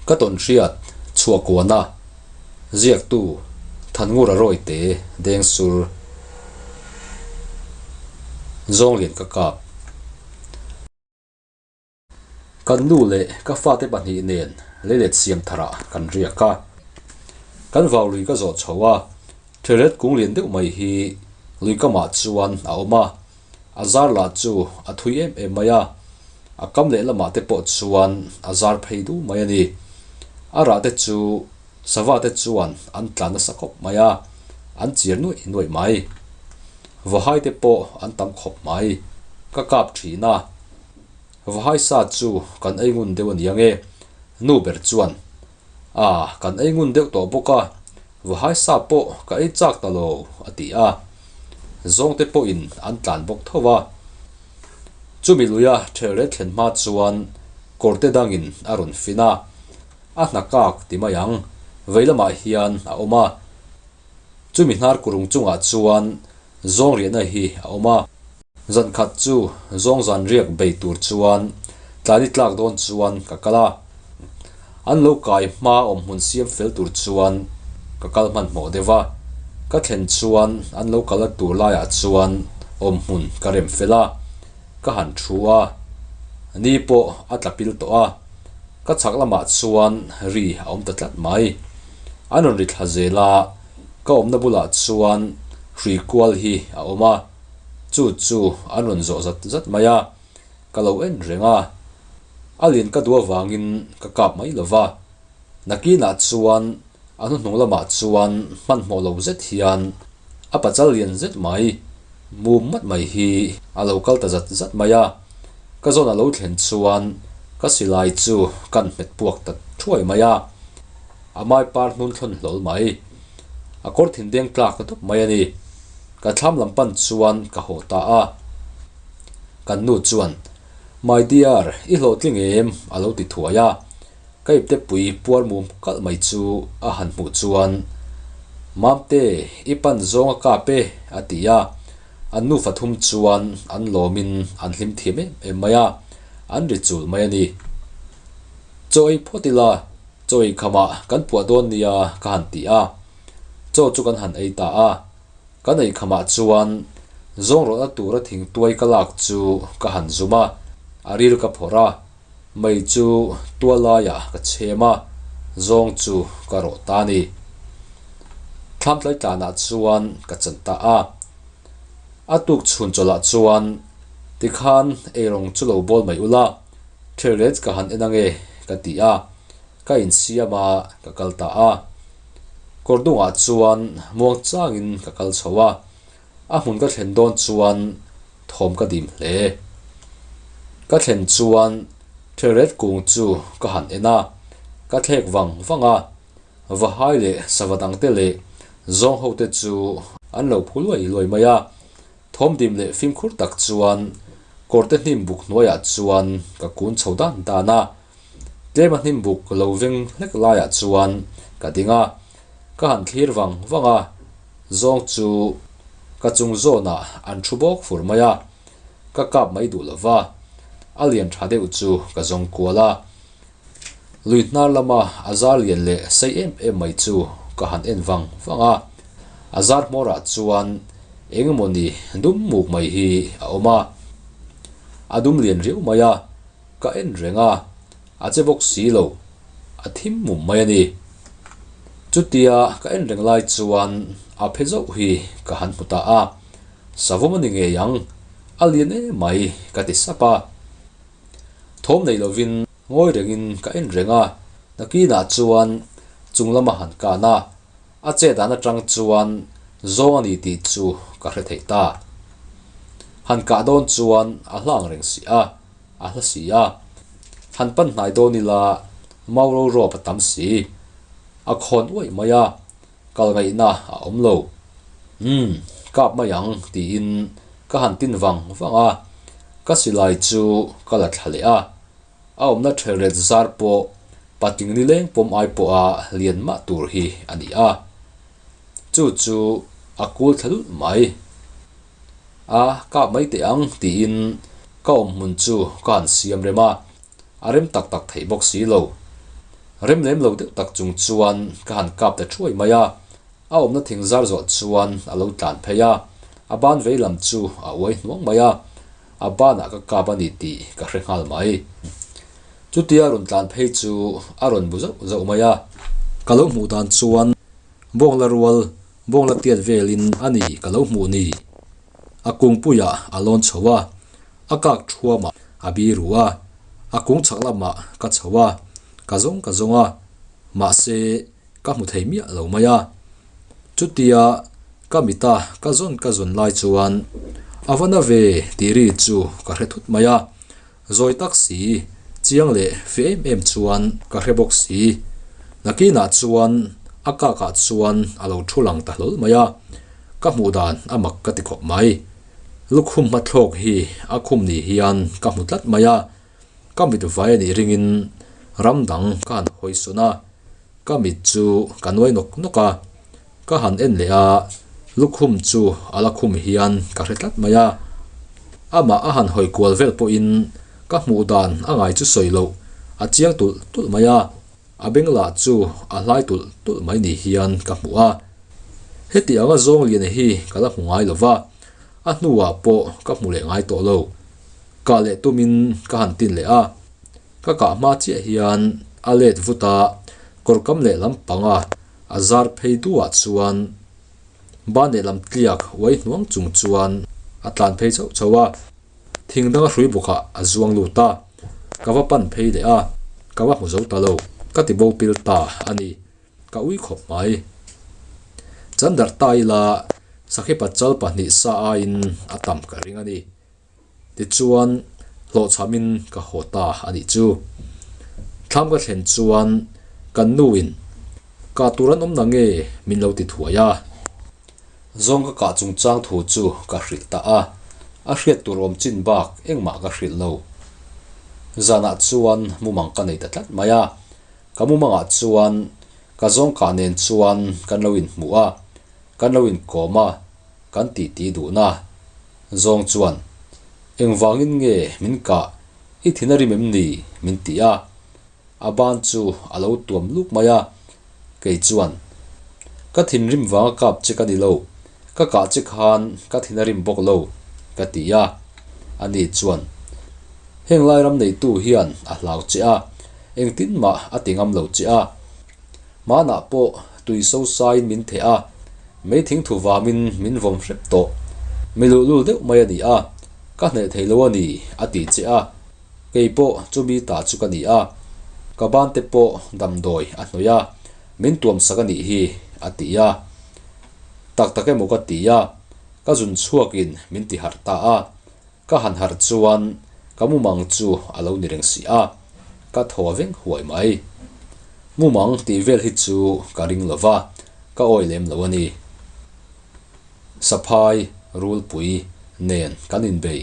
Ka tawnhriat chhuahkuana ziaktu Thanngura Rawite Dengsur Zawnglian ka kap. Kan nu leh ka fate pahnih nen leilet siam tharah kan riak a. Kan vau lui ka zawh chho a, thilret kung lian deuh mai hi lui kamah chuan a awm a. A zar lah chu a thui em em mai a, a kam lehlamah te pawh chuan a zar phei duh mai a ni. A rah te chu sava te chuan an tlan nasa khawp mai a, an chiar nuaih nuaih mai. Vahai te pawh an tam khawp mai. Ka kap thin a, vahai sa chu kan ei ngun deuh a ni ange, nu ber chuan, A, kan ei ngun deuh tawh bawk a, Vahai sa pawh ka ei chak ta lo, a ti a. Zawngte pawhin an tlan bawk tho va. Chumi luia ṭhelret thlen hma chuan kawrte dangin a rawn fin a, a hna kak ti mai ang, vei lamah hian a awm a. Chumi hnar kurung chungah chuan zawng riahna hi a awm a. Zan khat chu zawng zan riak bei tur chuan tlani tlak dawn chuan ka kal a. An lo kai hma awm hmun siam fel tur chuan ka kal hmanhmawh deuh a. Ka thlen chuan an lo kal a tur laiah chuan awm hmun ka rem fel a, ka han thu a. Ni pawh a tla pil tawh a, ka chhak lamah chuan ri a awm ta tlat mai. An rawn ri thla zel a, ka awmna bulah chuan hrui kual hi a awm a. Chu chu an rawn zawh zat zat mai a, ka lo en reng a, a lian ka duh avangin ka kap mai lo va, nakinah chuan a hnuhnung lamah chuan hmanhmawh lo zet hian a pachal lian zet mai, mum mat mai hi a lo kal ta zat zat mai a, ka zawn a lo thlen chuan ka silai chu kan hmet puak ta thuai mai a, a mai par hnun thlawn hlawl mai, a kawr thin deng tlak ta tawp mai a ni. Ka thlam lam pan chuan ka haw ta a. Kan nu chuan, My dear, i hlawhtling em? a lo ti thuai a. Ka ipte pui puar mum kalh mai chu a han hmuh chuan, Mamte, i pan zawng a kap e, a ti a. An nufa thum chuan an lawmin an hlim thiam em em mai a, an ri chul mai a ni. Chaw ei phawt ila, chaw ei khamah kan puah dawn nia ka han ti a. Chaw chu kan han ei ta a. Kan ei khamah chuan zawng rawhna tura thingtuai ka lak chu ka han zum a, a ril ka phawrh a, mei chu tual laiah ka chhem a, zawng chu ka rawh ta a ni. Thlam tlai tlanah chuan ka chan ta a. A tuk chhun chawlhah chuan tikhan eirawng chu lo bawl mai ula, thilret ka han en ange ka ti a. Ka insiam a, ka kal ta a. Kawr dungah chuan muang changin ka kal chho a, a hmun ka thlen dawn chuan thawm ka dim hle. Ka thlen chuan thilret kung chu ka han en a, ka thlek vang vang a, vahai leh sava dangte leh zawng hote chu an lo phu luai luai mai a. Thawm dim leh fimkhur tak chuan kawrte hnim buk hnuaiah chuan ka kun chho dan dan a. Tlema hnim buk lo veng hlek laiah chuan ka ding a, ka han thlir vang vang a, zawng chu ka chung zawnah an thu bawk fur mai a, ka kap mai duh lo va, a lian tha deuh chu ka zawng kual a. Lui hnar lama a zar lian leh sei em em mai chu ka han en vang vang a, a zar hmawrah chuan eng emawni dum muk mai hi a awm a, a dum lian riau mai a. Ka en reng a, a che bawk si lo, a thim mum mai a ni. Chutia ka en reng lai chuan a phe zauh hi ka han hmu ta a, savawm a ni ngei ang, a lian em mai ka ti sap a. Thawm nei lovin ngawi rengin ka en reng a, nakinah chuan chung lama han kan a, a chet dan atang chuan zawng a ni tih chu ka hre thei ta. Han kah dawn chuan a hlang reng si a. A hla si a, han pan hnai dawn ila mau ro rawp a tam si. A khawn uaih mai a, kal ngaihna a awm lo. Umm, kap mai ang tiin ka han tin vang vang a, ka silai chu ka la thla leh a. A awmna thelret zar pawh patling ni leng pawm ai pawha lian mah tur hi a ni a. Chu chu a kul thla lulh mai. A, kap mai teh ang tiin ka awm hmun chu ka han siam rem a, a rem tak tak theih bawk si lo. Rem lem lo deuh tak chung chuan ka han kap ta thuai mai a, a awmna thing zar zawh chuan a lo tlan phei a, a ban vei lam chu a uai hnuang mai a, a banah ka kap a ni tih ka hre nghal mai. Chutia rawn tlan phei chu a rawn bu zauh zauh mai a. Ka lo hmuh dan chuan bawngla rual, bawngla tiat velin a ni ka lo hmuh ni. A kungpuiah a lawn chho a, a kak thuamah a bi ru a, a kung chhak lamah ka chho a, ka zawng ka zawng a, mahse ka hmu thei miah lo mai a. Chutia ka mita ka zawn ka zawn lai chuan a va na ve tih ri chu ka hre thut mai a, zawi tak si, chiang leh fe em em chuan ka hre bawk si. Nakinah chuan a kakah chuan a lo thu lang ta hlawl mai a, ka hmuh dan a mak ka ti khawp mai. Lukhum hmathlawk hi a khum ni hian ka hmu tlat mai a, ka mit vai a nih ringin ram dang ka han hawi sawn a, ka mit chu ka nuai nawk nawk a, ka han en leh a, lukhum chu a la khum hian ka hre tlat mai a. Amah a han hawi kual vel pawhin ka hmuh dan a ngai chu sawi loh a chiang tulh tulh mai a. A beng lah chu a hlai tulh tulh mai ni hian ka hmu a. Heti anga zawng lian hi ka la hmu ngai lo va, a hnuah pawh ka hmu leh ngai tawh lo. Kah leh tumin ka han tin leh a, ka kah hma chiah hian a let vut a, kawrkam leh lampanga a zar phei duhah chuan ban lehlam tliak uai hnuang chung chuan a tlan phei chauh chauh a. Thing danga hrui bawkah a zuang lut a, ka va pan phei leh a, ka va hmu zo ta lo, ka ti bo pil ta a ni, ka ui khawp mai. Chandar ta ila Sakhipa chal pahnih sa aiin a tam ka ring a ni. Tichuan, hlawhchhamin ka haw ta a nih chu. Thlam ka thlen chuan kan nuin kah tur an awm na nge min lo ti thuai a. Zawng ka kah chungchang thu chu ka hrilh ta a, a hriat tur awm chin bak engmah ka hrilh lo. Zanah chuan mumang ka nei ta tlat mai a, ka mumangah chuan ka zawng kah nen chuan kan lo inhmuh a, kan lo inkawm a, kan titi duhna. Zawng chuan, Engvangin nge min kah i thin a rim em ni? min ti a. A ban chu a lo tuam luk mai a, kei chuan, Ka thinrim vanga kap che ka ni lo, ka kah che khan ka thin a rim bawk lo, ka ti a. Ani chuan, Heng lai ram neitu hian a hlau che a, engtin mah a ti ngam lo che a. Hmanah pawh tui so saiin min theh a, mei thing thu vamin min vawm hrep tawh. Mi luhlul deuh mai a ni a, ka hneh thei lo a ni, a ti che a. Kei pawh chumi ta chu ka ni a, ka ban te pawh damdawi a hnawih a, min tuam sak a nih hi, a ti a. Tak tak emaw ka ti a, ka zun chhuakin min ti harh ta a, ka han harh chuan ka mumang chu a lo ni reng si a, ka thaw veng huai mai. Mumang tih vel hi chu ka ring lo va, ka awi lem lo a ni. Saphai rulpui nen kan inbei.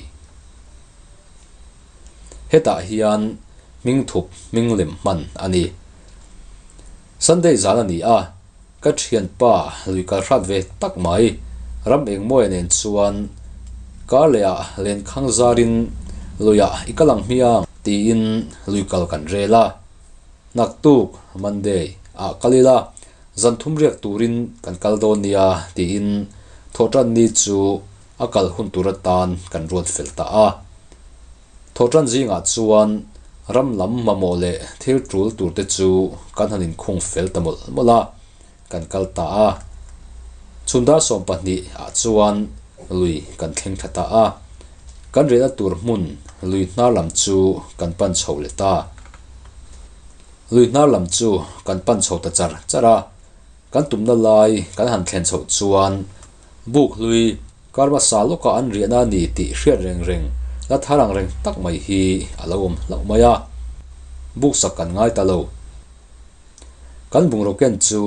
Hetah hian hming thup hming lem hman a ni. Sunday zan a ni a, ka thianpa lui kal hrat ve tak mai ram engmawia nen chuan kar lehah lenkhang zarin luiah i kal ang hmiang tiin lui kal kan rel a. Naktuk Monday ah kal ila Zan thum riak turin kan kal dawn nia tiin Thawhtanni chu a kal hun tur atan kan ruat fel ta a. Thawhtan zingah chuan ram lam mamawh leh thil tul turte chu kan han inkhung fel ta mawlh mawlh a, kan kal ta a. Chhun dar 12 ah chuan lui kan thleng thla ta a. Kan riahna tur hmun lui hnar lam chu kan pan chho leh ta. Lui hnar lam chu kan pan chho ta char char a, kan tumna lai kan han thlen chhoh chuan buk hlui kar hmasa lawka an riahna a ni tih hriat reng reng la thar ang reng tak mai hi a lo awm hlauh mai a, buk sak kan ngai ta lo. Kan bungraw ken chu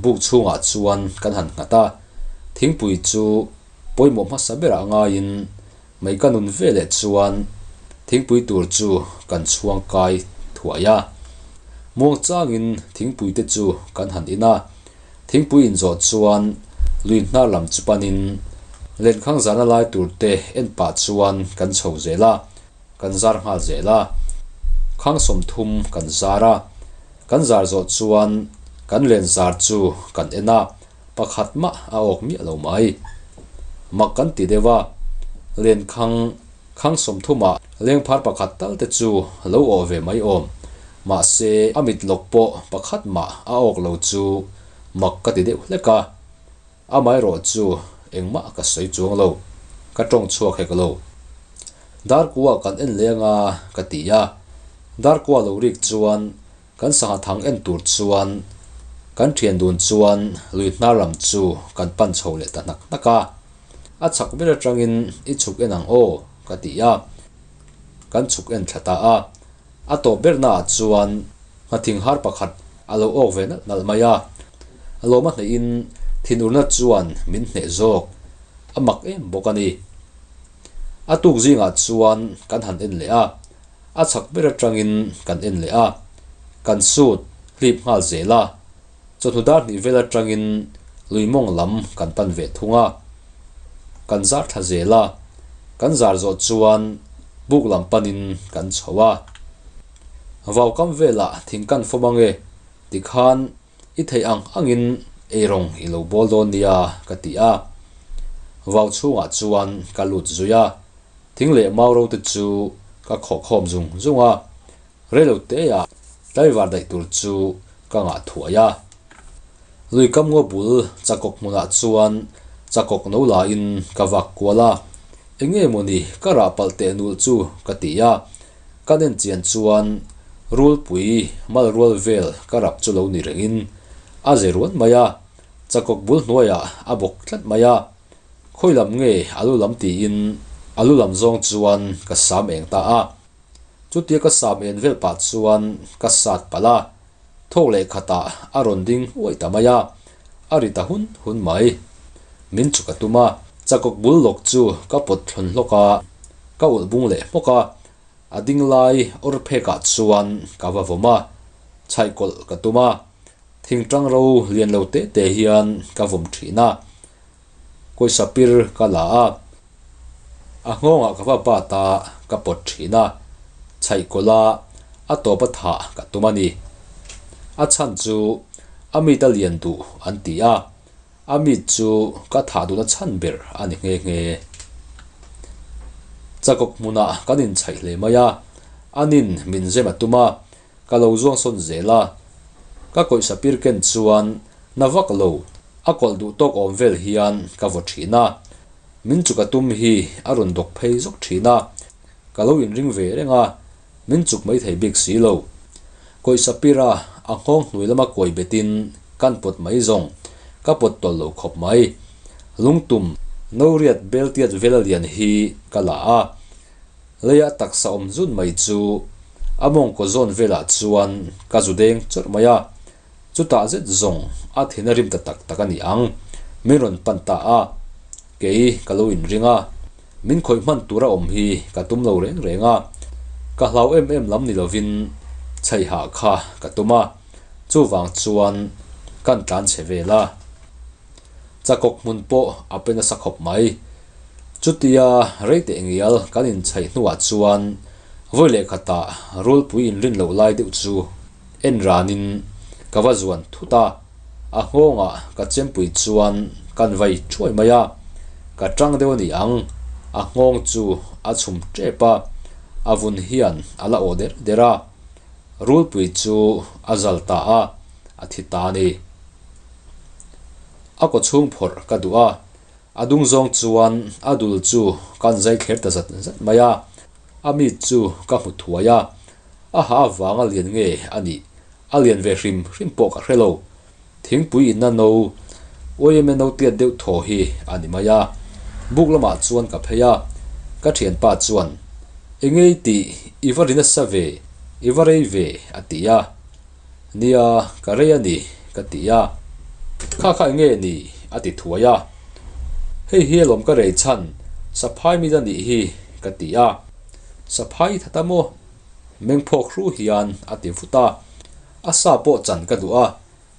buk chhungah chuan kan han nghat a, thingpui chu pawimawh hmasa berah ngaiin Mei ka nun ve leh chuan thingpui tur chu kan chhuang kai thuai a. Muang changin thingpui te chu kan han in a. Thingpui inzawh chuan lui hnar lam chu panin lenkhang zana lai tur te en pah chuan kan chho zel a, kan zar nghal zel a. Khang 30 kan zar a. Kan zar zawh chuan kan len zar chu kan en a, pakhat mah a awk miah lo mai. Mak kan ti deuh a, lenkhang khang sawmthumah lengphar pakhat tal te chu lo awh ve mai awm. Mahse a mit lawk pawh pakhat mah a awk lo chu mak ka ti deuh hlek a. Amaherawh chu engmah ka sawi chuang lo, ka tawng chhuak hek lo. Darkua kan en leng a ka ti a, Darkua lo rik chuan kan sangha thang en tur chuan kan thian dun chuan lui hnar lam chu kan pan chho leh ta hnak hnak a. A chhak ber atangin i chhuk en ang aw ka ti a, kan chhuk en thla ta a. A tawp bernaah chuan nghathing har pakhat a lo awk ve nalh nalh mai a, a lawm a hnehin thinurna chuan min hneh zawk a mak em bawk a ni. A tuk zingah chuan kan han en leh a, a chhak ber atangin kan en leh a, kan sut hlip nghal zel a, chawhnu dar hnih vel atangin lui mawng lam kan pan ve thung a, kan zar thla zel a, kan zar zawh chuan buk lam panin kan chho a. Vau kam velah thing kan fawm ange tikhan i theih ang angin eirawng i lo bawl dawn nia ka ti a. Vau chhungah chuan ka lut zui a, thing leh mau ro te chu ka khawhkhawm zung zung a, reilo teah tlaivar daih tur chu ka ngah thuai a. Lui kam ngaw bul chakawk hmunah chuan chakawk no lain ka vak kual a, enge mawni ka rah palh teh nulh chu ka ti a, Ka nen chian chuan rulpui mal rual vel ka rap chu lo ni rengin a ze ruan mai a, chakawk bul hnuaiah a bawk tlat mai a. Khawi lam nge a lu lam tiin a lu lam zawng chuan ka sam eng ta a. Chutia ka sam en vel pah chuan ka sat palh a, thawk leh khatah a rawn ding uaih ta mai a, a ri ta hun hun mai. Min chuk a tum a, chakawk bul lawk chu ka pawt thlawn hlawk a, ka ulh bung leh hmawk a, a ding lai awr phekah chuan ka va vawm a, chhaih kawlh ka tum a, thingtang ro lian lo te te hian ka vawm thin a, kawisa pir ka la a, a nghawngah ka va bat a, ka pawt thin a, chhaih kawlh a, a tawp a thah ka tum a ni. A chhan chu a mit a lian duh an ti a, A mit chu ka thah duhna chhan ber a ni nghe nghe. Chakawk hmunah kan inchhaih hle mai a, anin min zem a tum a, ka lo zuang sawn zel a. Ka kawihsa pir ken chuan na vak lo, a kawlh duh tawk awm vel hian ka vaw thin a. Min chuk a tum hi a rawn dawk phei zawk thin a, ka lo inring ve reng a, min chuk mai thei bik si lo. Kawihsa pira a nghawng hnuai lama kuai betin kan pawt mai zawng, ka pawt tawlh lo khawp mai. Lungtum, no riat beltiat vela lian hi ka la a, leia taksa awm zun mai chu a mawngkaw zawn velah chuan ka zu deng chawrh mai a, chutah zet zawng a thin a rim ta tak tak a ni ang, min rawn pan ta a, kei ka lo inring a. Min khawih hman tura awm hi ka tum lo reng reng a, ka hlau em em lam ni lovin chhaihah kha ka tum a, chuvang chuan kan tlan chhe vel a. Chakawk hmun pawh a pe nasa khawp mai. Chutia rei teh ngial kan inchhaih hnuah chuan vawi leh khatah rulpui inrin loh lai deuh chu en ranin ka va zuan thut a. A nghawngah ka chempui chuan kan vai thuai mai a, ka tang deuh a ni ang, a nghawng chu a chhum tep a, a vun hian a la aw der der a, rulpui chu a zal ta a, a thi ta a ni. A kaw chhung phawrh ka duh a, a dung zawng chuan a dul chu kan zai thler ta zat zat mai a, a mit chu ka hmu thuai a, a ha avanga lian nge a nih A lian ve hrim hrim pawh ka hre lo. Thingpui inna no, YMA no tiat deuh thaw hi a ni mai a. Buk lamah chuan ka phei a, ka thianpa chuan, Engei tih i va ri nasa ve, i va rei ve, a ti a. Nia, ka rei a ni, ka ti a. Kha kha enge ni? a ti thuai a. Hei hi alawm ka rei chhan, saphai mit a nih hi, ka ti a. Saphai i that a maw? Mengphawk hru hian a ti vut a, a sa pawh chan ka duh a,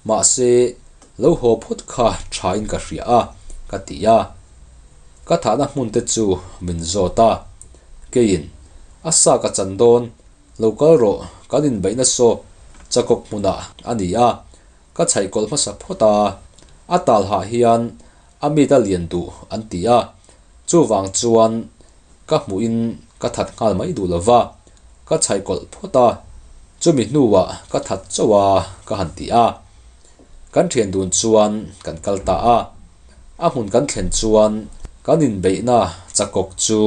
mahse lo haw phawt kha thain ka hria a, ka ti a. Ka thahna hmun te chu min zawt a, keiin a sa ka chan dawn, lo kal rawh, kan inbeihna saw, Chakawk hmunah a ni a, ka chhaih kawlh hmasa phawt a, a talhah hian a mit a lian duh an ti a, chuvang chuan ka hmuhin ka that nghal mai duh lova, ka chhaih kawlh phawt a, chumi hnuah ka that chauh a ka han ti a. Kan thian dun chuan kan kal ta a, a hmun kan thlen chuan kan inbeihna chakawk chu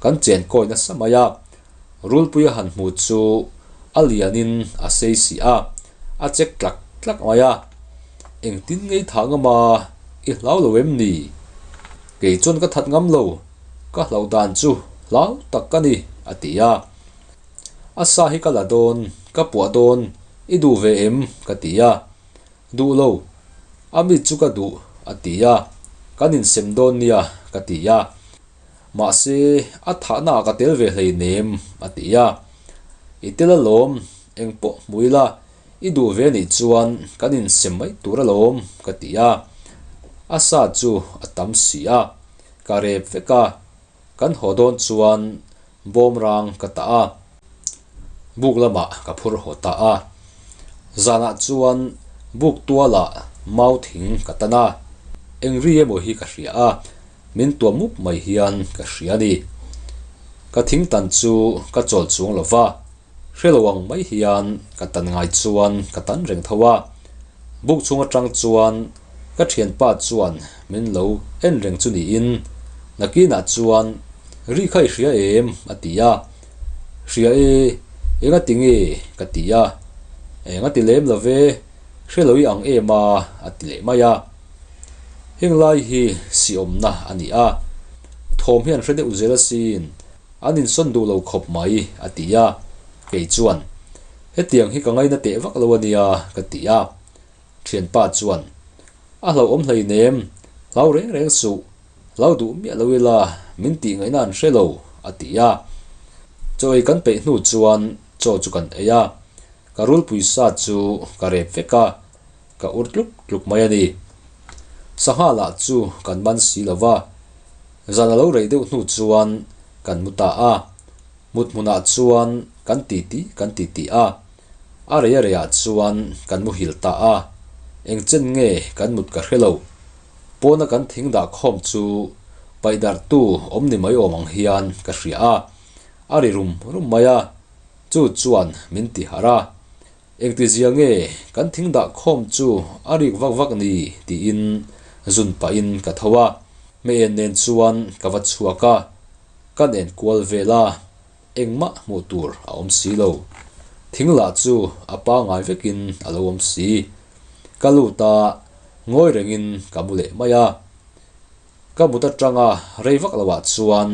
kan chen kawi nasa mai a. Rulpui a han hmu chu a lianin a sei si a, a chek tlak tlak mai a. Engtin ngei thah ngam a, i hlau lo em ni? Kei chuan ka that ngam lo, ka hlauh dan chu hlau tak ka ni, a ti a. A sa hi ka la dawn, ka puah dawn, i duh ve em? ka ti a. Duh lo, a mit chu ka duh, a ti a. Kan insem dawn nia, ka ti a. Mahse, a thahna ah ka tel ve hleinem, a ti a. I tel alawm, eng pawh hmu ila, i duh ve anih chuan kan insem mai tur alawm, ka ti a. A sa chu a tam si a, ka rep vek a. Kan haw dawn chuan bawmrang ka tah a, buk lamah ka phur haw ta a. Zanah chuan buk tualah mau thing ka tan a, eng ri emaw hi ka hria a, min tuam mup mai hian ka hria a ni. Ka thing tan chu ka chawl chuang lo va, hre lo ang mai hian ka tan ngai chuan ka tan reng tho a. Buk chhung atang chuan ka thianpa chuan min lo en reng chu niin, nakinah chuan ri kha i hria em? a ti a. Hria e, enga ti nge? ka ti a. Enga ti lem lo ve, hre lo i ang em a? a ti leh mai a. Heng lai hi siawmna a ni a, thawm hi an hre deuh zel asin, an insawn duh lo khawp mai, a ti a. Kei chuan, Hetiang hi ka ngaina teh vak lo a nia, ka ti a. Thianpa chuan, A hlauhawm hleinem, hlau reng reng suh, hlau duh miah lo ila min tih ngaihna an hre lo, a ti a. Chaw ei kan peih hnu chuan chaw chu kan ei a, ka rulpui sa chu ka rep vek a. Ka ur tluk tluk mai a ni. Sangha lah chu kan man si lo va, zan a lo rei deuh hnu chuan kan mu ta a. Mut hmunah chuan kan titi kan titi a, a rei a reiah chuan kan muhil ta a. Eng chen nge kan mut ka hre lo. Pawna kan thing dah khawm chu paihdarhtu awm ni mai awm ang hian ka hria a, a ri rum rum mai a, chu chuan min ti harh a. Engtizia nge kan thing dah khawm chu a rik vak vak ni tiin zun pahin ka tho a, hmeihen nen chuan ka va chhuak a, ka nen kual vel a, engmah hmuh tur a awm si lo. Thing lah chu a pangai vekin a lo awm si. Ka lut a, ngawi rengin ka mu leh mai a. Ka mut atanga rei vak loah chuan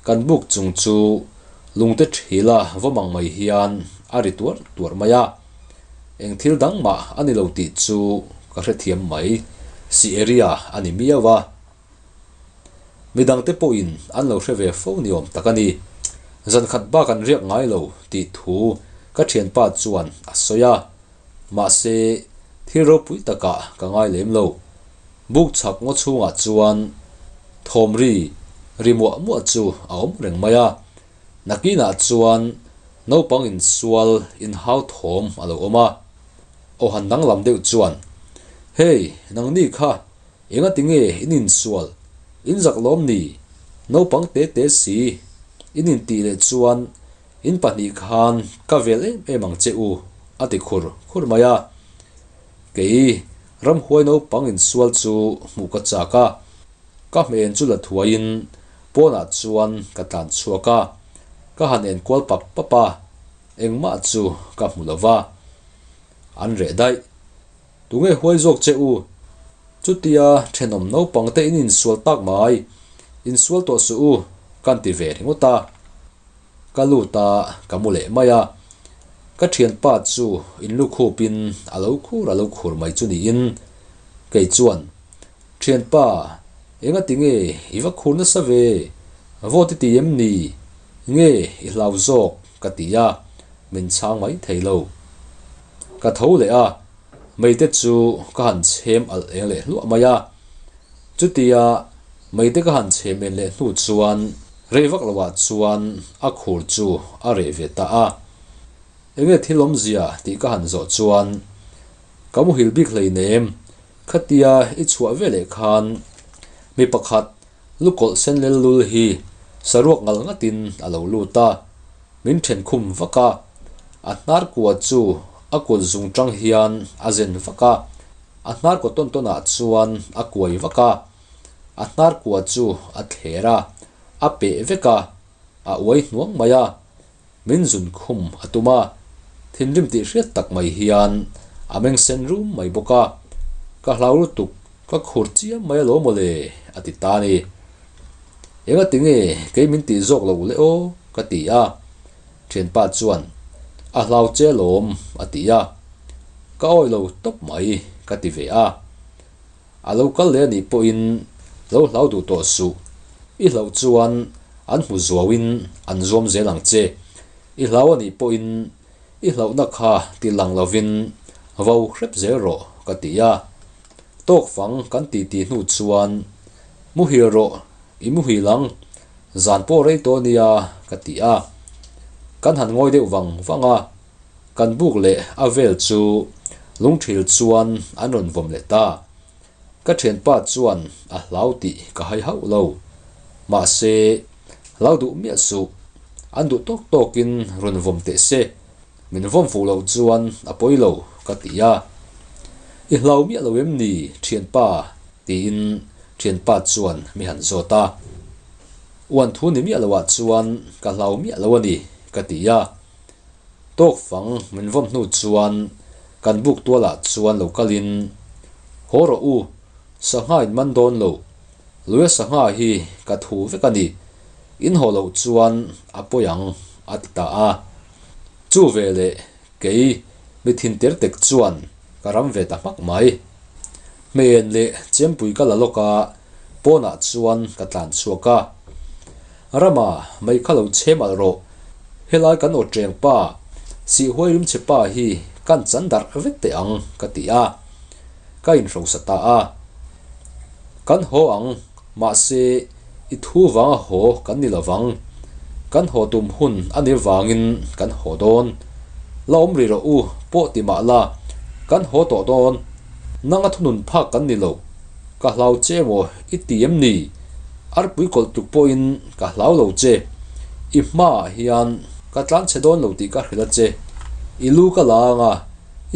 kan buk chung chu lungte thila vawm ang mai hian a ri tuar tuar mai a. Eng thil dang mah a ni lo tih chu ka hrethiam mai. Si area a ni miau a. Midangte pawhin an lo hre ve fo ni awm tak a ni. Zan khat bak an riak ngai lo tih thu ka thianpa chuan a sawi a. Mahse, thil ropui takah ka ngai lem lo. Buk chhak ngaw chhungah chuan thawm ri ri muah muah chu a awm reng mai a. Nakinah chuan naupang insual inhau thawm a lo awm a. Aw han danglam deuh chuan, Hey, nangni kha engati nge in insual? In zak lawm ni? Naupang te te si in intih leh chuan In pahnih khan ka vel em em ang che u, a ti khur khur mai a. Kei ramhuai naupang insual chu hmuh ka chak a, ka hmel chu la thuaiin pawnah chuan ka tlan chhuak a, ka han enkual pap pap a, engmah chu ka hmu lo va. An reh daih. Tunge huai zawk che u? Chutia thenawm naupang te in insual tak mai, insual tawh suh u, kan ti ve ringawt a. Ka lut a, ka mu leh mai a. Ka thianpa chu in lukhupin a lo khur a lo khur mai chu niin kei chuan, Thianpa, engati nge i va khur nasa ve? Vote i ti em ni? Nge i hlau zawk? ka ti a, min chhang mai thei lo. Ka tho leh a, meite chu ka han chhem alh eng leh hluah mai a. Chutia meite ka han chhem en leh hnu chuan rei vak loah chuan a khur chu a reh ve ta a. Enge thil awmzia tih ka han zawh chuan, Ka muhil bik hleinem, khatia i chhuah veleh khan mi pakhat lukawlh sen lel lul hi saruak ngal ngatin a lo lut a, min then khum vak a, a hnar kua chu a kut zung tang hian a zen vak a, a hnar kaw tawn tawn ah chuan a kuai vak a, a hnar kua chu a thler a, a peh vek a, a uai hnuang mai a. Min zun khum a tum a, thinrim tih hriat tak mai hian a meng sen rum mai bawk a, Ka hlau lutuk, ka khur chiam mai alawm aw le, a ti ta a ni. Enga tinge kei min tih zawk lo le aw, ka ti a. Thianpa chuan, A hlau che alawm, a ti a. Ka awi lo tawp mai, ka ti ve a. A lo kal leh anih pawhin lo hlau duh tawh suh. I hlauh chuan an hmu zuauin an zuam zel ang che. I hlau anih pawhin i hlauhna kha ti lang lovin vo hrep zel rawh ka ti a. Tawk fang kan ti ti hnu chuan muhil rawh i muhil ang, zan pawh rei tawh ania ka ti a. Kan han ngawi deuh vang vang a. Kan buk leh a vel chu lungthil chuan an rawn vawm leh ta. Ka thianpa chuan a hlau tih ka hai hauh lo. Mahse, hlau duh miah suh. An duh tawk tawkin rawn vawm teh se. Min vawm fuh loh chuan a pawi lo, ka ti a. I hlau miah lo em ni, thianpa? tiin thianpa chuan mi han zawt a. Uan thu ni miah loah chuan ka hlau miah lo a ni, ka ti a. Tawk fang min vawm hnu chuan kan buk tualah chuan lo kalin, Haw rawh u, sangha in man dawn lo, Luia sangha hi ka thu vek a ni, in haw loh chuan a pawi ang, a ti ta a. Chu veleh kei mi thin ter tek chuan ka ram ve ta hmak mai. Hmeihen leh chempui ka la lawk a, pawnah chuan ka tlan chhuak a. Rama, mei kha lo chhem alh rawh. Helai kan aw ṭeng pa, sihhuai rimchhe pa hi kan chan darh vek teh ang, ka ti a. Ka inhrosa ta a. Kan haw ang, mahse i thu vanga haw kan ni lovang. Kan haw tum hun a ni vangin kan haw dawn. La awm rih rawh u, pawh ti mah la, kan haw tawh dawn. Nanga thunun phak kan ni lo. Ka hlau che maw i ti em ni? Arpui kawlh tluk pawhin ka hlau lo che. I hmaah hian ka tlan chhe dawn lo tih ka hrilh a che. I lu ka la ang a,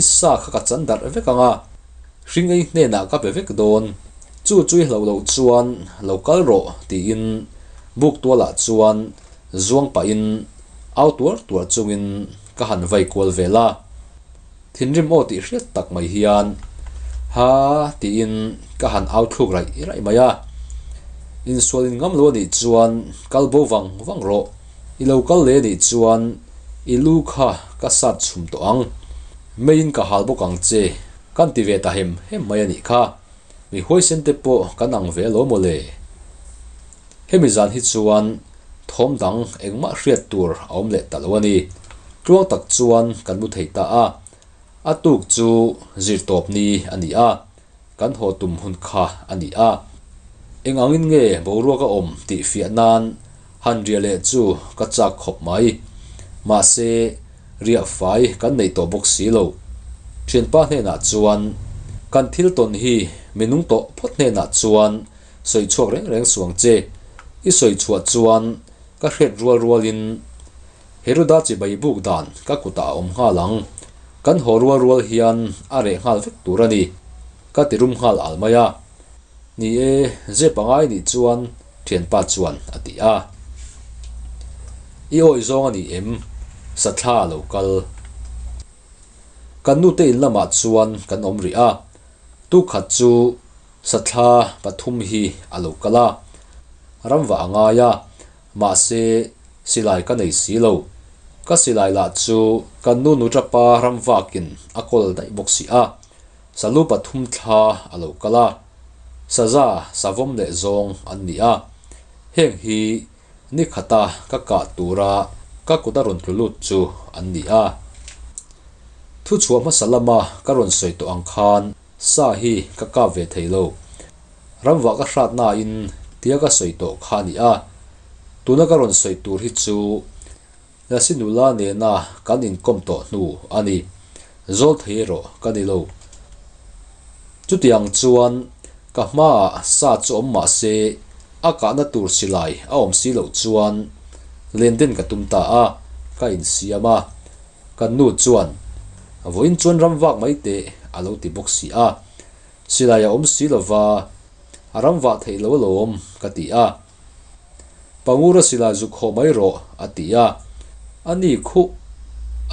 i sa kha ka chan darh vek ang a, hring ei hnenah ka pe vek dawn. Chu chu i hlauh loh chuan lo kal rawh tiin buk tualah chuan zuang pahin au tuar tuar chungin ka han vai kual vel a. Thinrim aw tih hriat tak mai hian ha tiin ka han au thluk raih raih mai a. Insual in ngam lo anih chuan kal bo vang vang rawh, i lo kal leh anih chuan i lu kha ka sat chhum tawh ang, meiin ka hal bawk ang che kan ti ve ta hem hem mai anih kha, mi huaisen te pawh kan ang ve alawm mawle. Hemi zan hi chuan thawm dang engmah hriat tur a awm leh ta lo a ni. Tluang tak chuan kan mu thei ta a, a tuk chu zirtawp ni a ni a, kan haw tum hun kha a ni a. Eng angin nge boruak a awm tih fiah nan han riah leh chu ka chak khawp mai. Mahse, riah fai kan nei tawh bawk si lo. Thianpa hnenah chuan kan thil tawn hi minung tawh phawt hnenah chuan Sawi chhuak reng reng suang che. I sawi chhuah chuan ka hriat rual rualin Heroda chibai buk dan ka kutah a awm nghal ang. Kan haw rual rual hian a reh nghal vek tur a ni. Ka ti rum nghal al mai a. Ni e, zep angai nih chuan thianpa chuan a ti a. I awih zawng a ni em? Sathla a lo kal. Kan nute in lamah chuan kan awm rih a. Tukhat chu Sathla pathum hi a lo kal a, ramva a ngai a, mahse silai ka nei si lo. Ka silai lah chu kan nu nuṭapa ramvakin a kawl daih bawk si a, salu pathum thla a lo kal a, saza savawm leh zawng an ni a, heng hi ni khata ka kah tura ka kut a rawn tlu lut chu an ni a. Thuchhuah hmasa lama ka rawn sawi tawh ang khan, Sa hi ka kap ve thei lo. Ramvah ka hrat nain tia ka sawi tawh kha a ni a. Tuna ka rawn sawi tur hi chu Lasi nula nena kan inkawm tawh hnu a ni. Zawl thei erawh ka ni lo. Chutiang chuan ka hmaah sa chu awm mah se a kahna tur silai a awm si loh chuan len den ka tum ta a, ka insiam a. Kan nu chuan, Vawiin chuan ram vak mai teh a lo ti bawk si a. Silai a awm si lova, a ram vah theih lo alawm ka ti a. Pangura silai zuk hawh mai rawh a ti a. A ni khuh,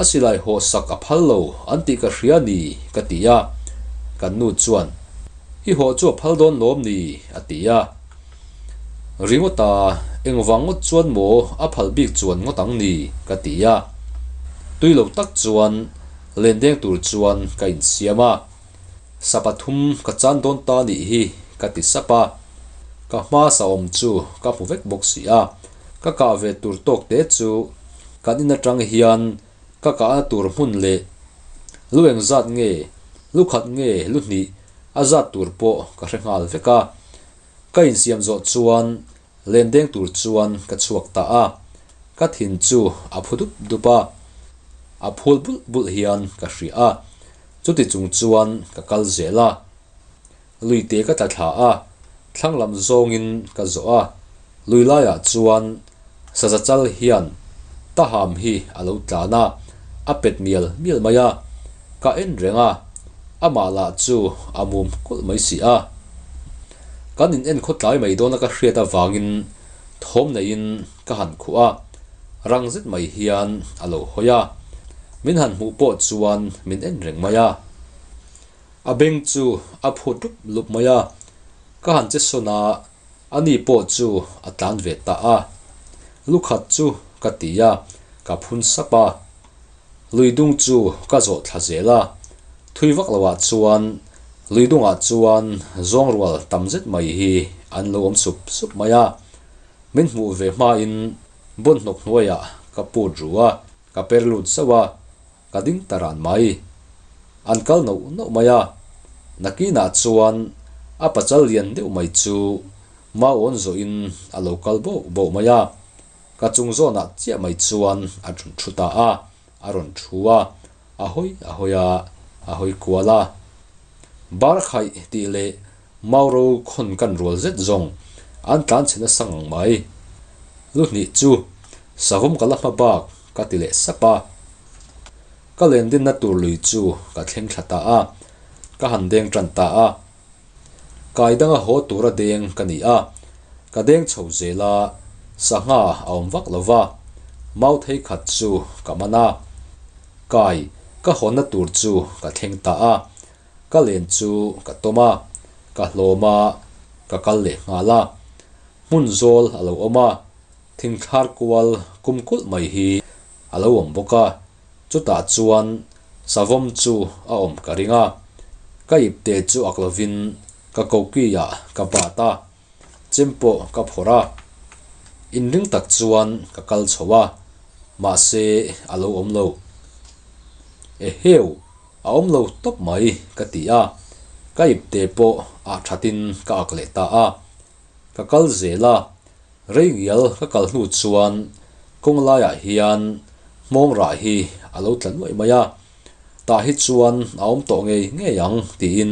a silai hawh sak a phal lo an tih ka hria ni ka ti a. Kan nu chuan, I hawh chu a phal dawn lawm ni a ti a. Ringawta engvang ngawt chuan maw a phal bik chuan ngawt ang ni ka ti a. Tui lo tak chuan lendeng tur chuan ka insiam a. Sa pathum ka chan dawn ta nih hi ka ti sap a, ka hma sa awm chu ka hmu vek bawk si a, ka kah ve tur tawk te chu kan in atang hian ka kahna tur hmun leh lu engzat nge, lu khat nge lu hnih a zat tur pawh ka hre nghal vek a, ka insiam zawh chuan lendeng tur chuan ka chhuak ta a, ka thin chu a phu dup dup a, a phul bulh bulh hian ka hria a. Chuti chung chuan ka kal zel a, luite ka tla thla a, thlang lam zawngin ka zawh a, lui laiah chuan saza chal hian taham hi a lo tlan a, a pet mial mial mai a, ka en reng a, amah lah chu a mum kulh mai si a. Kan in en khawtlai mai dawna ka hriat avangin thawm neiin ka han khuh a, rang zet mai hian a lo hawi a, min han hmuh pawh chuan min en reng mai a. A beng chu a phut lup lup mai a, ka han che sawn a, ani pawh chu a tlan ve ta a. Lu khat chu ka ti a, ka phun sap a. Lui dung chu ka zawh thla zel a, thui vak loah chuan lui dungah chuan zawng rual tam zet mai hi an lo awm sup sup mai a. Min hmuh ve hmain bawnhnawk hnuaiah ka put ru a, ka per lut zauh a, ka ding ta ran mai. An kal noh noh mai a, nakinah chuan a pachal lian deuh mai chu mau awn zawhin a lo kal boh boh mai a, ka chung zawnah chiah mai chuan a rawn thu ta a, a rawn thu a, a hawi a hawi a, a hawi kual a. Bar khaih tih leh Mauro khawn kan rual zet zawng an tlan chhe nasa ngang mai. Lu hnih chu savawm ka la hma bak ka ti leh sap a. Ka len dinna tur lui chu ka thleng thla ta a, ka han deng tan ta a. Kai danga haw tura deng ka ni a, ka deng chho zel a, sangha a awm vak lo va, mau thei khat chu ka man a. Kai ka hawnna tur chu ka thleng ta a, Ka len chu ka tawm a, ka hlawm a, ka kal leh nghal a. Hmun zawl a lo awm a, thingthlar kual kum kulh mai hi a lo awm bawk a, chutah chuan savawm chu a awm ka ring a. Ka ipte chu ak lovin ka koki-ah ka bat a, chem pawh ka phawrh a. Inring tak chuan ka kal chho a, mahse a lo awm lo. Eheu! A awm lo tawp mai ka ti a, ka ipte pawh ah thatin ka ak leh ta a. Ka kal zel a, rei ngial ka kal hnu chuan kawng laiah hian hmawng rah hi a lo tla nuaih mai a, tah hi chuan a awm tawh ngei ngei ang tiin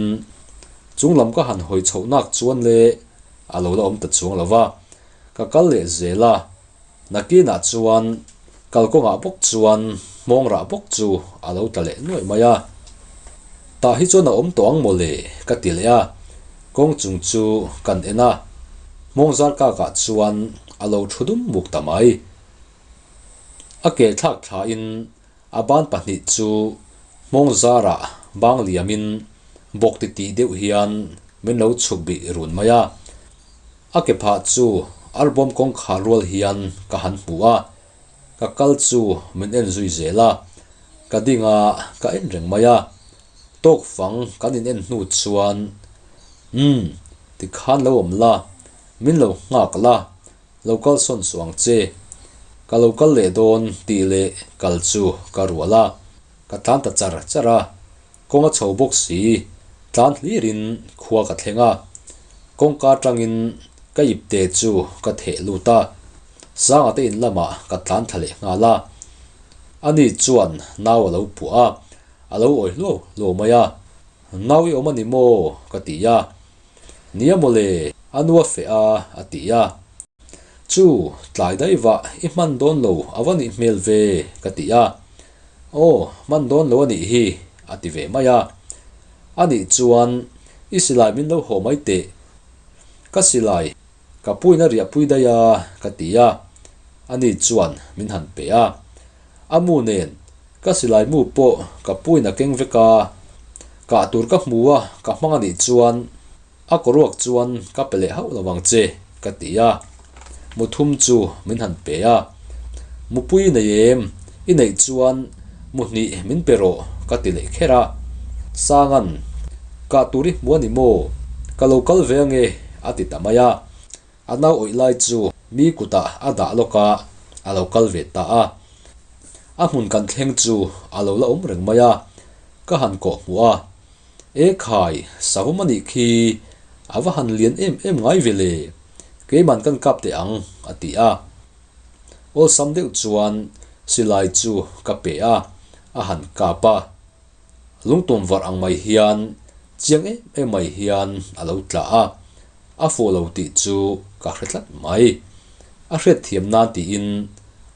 chung lam ka han hawi chhoh nak chuan le a lo la awm ta chuang lo va, ka kal leh zel a. Nakinah chuan kalkawngah bawk chuan hmawng rah bawk chu a lo tla leh nuaih mai a. Tah hi chuan a awm tawh ang mawle ka ti leh a, kawng chung chu kan en a, hmawng zar kakah chuan a lo thu dum muk ta mai. A ke thlak thlain a ban pahnih chu hmawng zarah bang liamin bawk titih deuh hian min lo chhuk bih run mai a. A ke phah chu album kawngkhar rual hian ka han hmu a, ka kal chu min en zui zel a, ka ding a, ka en reng mai a. Tawk fang kan in en hnu chuan, Umm, tikhan lo awm la, min lo nghak la, lo kal sawn suh ang che. Ka lo kal leh dawn tih leh kal chu ka rual a, ka tlan ta char char a. Kawng a chho bawk si, tlan hlirin khua ka thleng a, kawngka atangin ka ipte chu ka theh lut a, Sanga te in lamah ka tlan thla leh nghal a. Ani chuan nau a lo puah a, a lo awi hluau hluau mai a. Nau i awm a ni maw? ka ti a. Nia mawle, a nu a feh a, a ti a. Chu, tlai daih vah i hman dawn lo a va nih hmel ve, ka ti a. Aw, hman dawn lo a nih hi, a ti ve mai a. A nih chuan i silai min lo haw mai teh. Ka silai ka puin a riahpui daih a, ka ti a. Ani chuan min han pe a. A mu nen ka silai mu pawh ka puin a keng vek a. Kah tur ka hmu a, ka hmang a nih chuan a kawruak chuan ka pe leh hauh lo vang che, ka ti a. Mu thum chu min han pe a. Mupui i nei em? I neih chuan mu hnih min pe rawh, ka ti leh kher a. Sangan, Kah tur i hmu a ni maw? Ka lo kal ve ange, a ti ta mai a. A nau awih lai chu mi kutah a dah lawk a, a lo kal ve ta a. A hmun kan thleng chu a lo la awm reng mai a, ka han kawh hmuh a. E khai, savawm a nih khi, a va han lian em em ngai ve le, keiman kan kap teh ang, a ti a. Awlsam deuh chuan silai chu ka pe a, a han kap a. Lungtum varh ang mai hian chiang em em mai hian a lo tla a, a fuh lo tih chu ka hre tlat mai. A hriatthiam nan tiin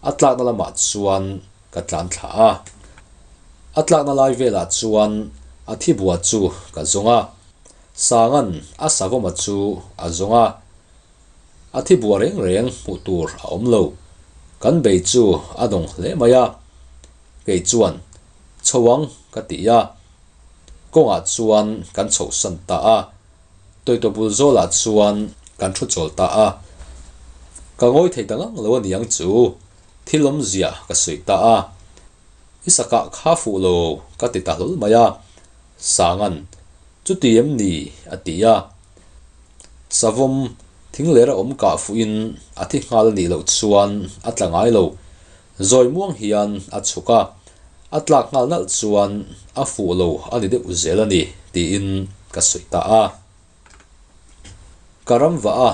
a tlakna lamah chuan ka tlan thla a. A tlakna lai velah chuan a thi bua chu ka zawng a, Sanga'n a savawma chu a zawng a, a thi bua reng reng hmuh tur a awm lo. Kan bei chu a dawng hle mai a, kei chuan Chho ang ka ti a, kawngah chuan kan chhohsan ta a, Tawitaw bul zawlah chuan kan thu chawl ta a. Ka ngawi thei ta ngang lo a niang chu, thil awmzia ka sawi ta a. I sakah kha fuh lo ka ti ta hlawl mai a, Sanga'n, Chuti em ni? a ti a. Savawm thingler a awm kah fuhin a thi nghal a nih loh chuan a tla ngai lo. Zawi muang hian a chhuk a, a tlak nghal nalh chuan a fuh lo a ni deuh zel a ni tiin ka sawi ta a. Ka ram vah a,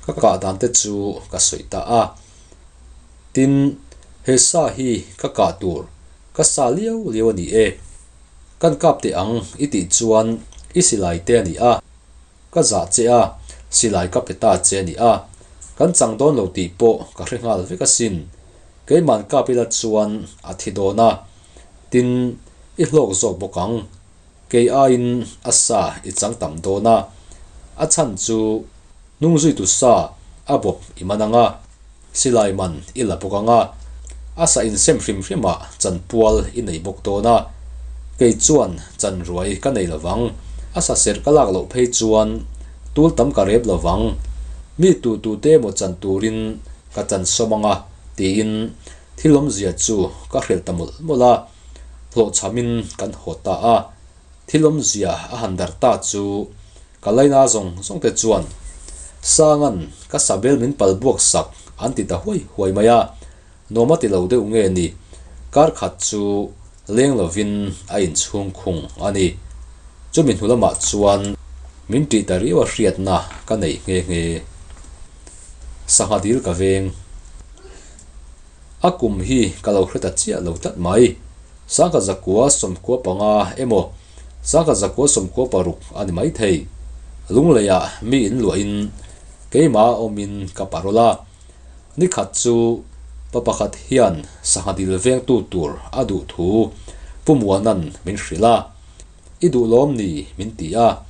ka kah dan te chu ka sawi ta a. Tin, he sa hi ka kah tur ka sa liau liau a ni e. Kan kap teh ang i tih chuan i silai te a ni a. Ka zah che a, silai ka pe ta che a ni a, kan chang dawn lo tih pawh ka hre nghal vek asin. Keiman kap ila chuan a thi dawn a, tin, i hlawk zawk bawk ang. Kei aiin a sa i chang tam dawn a, a chhan chu hnungzuitu sa a bawp i man ang a, silai man i la bawk ang a, a sa insem hrim hrimah chanpual i nei bawk dawn a, kei chuan chanruai ka nei lovang, a sa serh ka lak loh phei chuan tul tam ka rep lovang, mi tu tu te emaw chan turin ka chan sawm ang a, tiin thil awmzia chu ka hrilh ta mawlh mawlh a, hlawhchhamin kan haw ta a, thil awmzia a han darh ta chu Ka laina zawng zawng te chuan Sanga'n ka sabel min pal buak sak an ti ta huai huai mai a, nuam a ti lo deuh nge ni, kar khat chu leng lovin a inchhung khung a ni. Chumi hnu lamah chuan min tih ta riau a hriatna ka nei nghe nghe. Sangha dil ka veng. A kum hi ka lo hre ta chiah lo tlat mai. Sangha zakua sawmkua panga emaw Sangha zakua 16 a ni maithei. Lungleiah mi in luahin keimah awmin ka parol a. Nikhat chu pa pakhat hian sangha dil vengtu tur a duh thu Pu Muana'n min hrilh a. I duh lawm ni min ti a.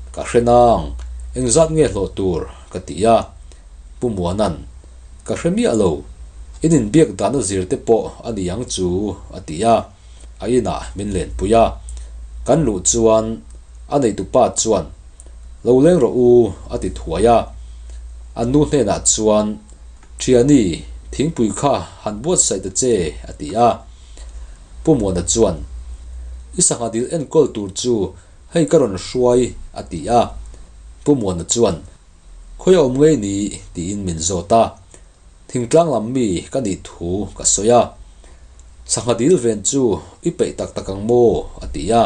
Ka hre nang, engzat nge hlawh tur ka ti a. Pu Muana'n, Ka hre miah lo, in inbiak dahna zir te pawh a ni ang chu a ti a. A inah min lenpui a, kan luh chuan a neitupa chuan, Lo leng rawh u, a ti thuai a. An nu hnenah chuan, Thiani, thingpui kha han buatsaih ta che, a ti a. Pu Muana chuan, I sangha dil enkawl tur chu hei ka rawn hruai, a ti a. Pu Muana chuan, Khawi a awm ngei ni? tiin min zawt a. Thingtlang lam mi ka nih thu ka sawi a. Sangha dil ven chu i peih tak tak ang maw? a ti a.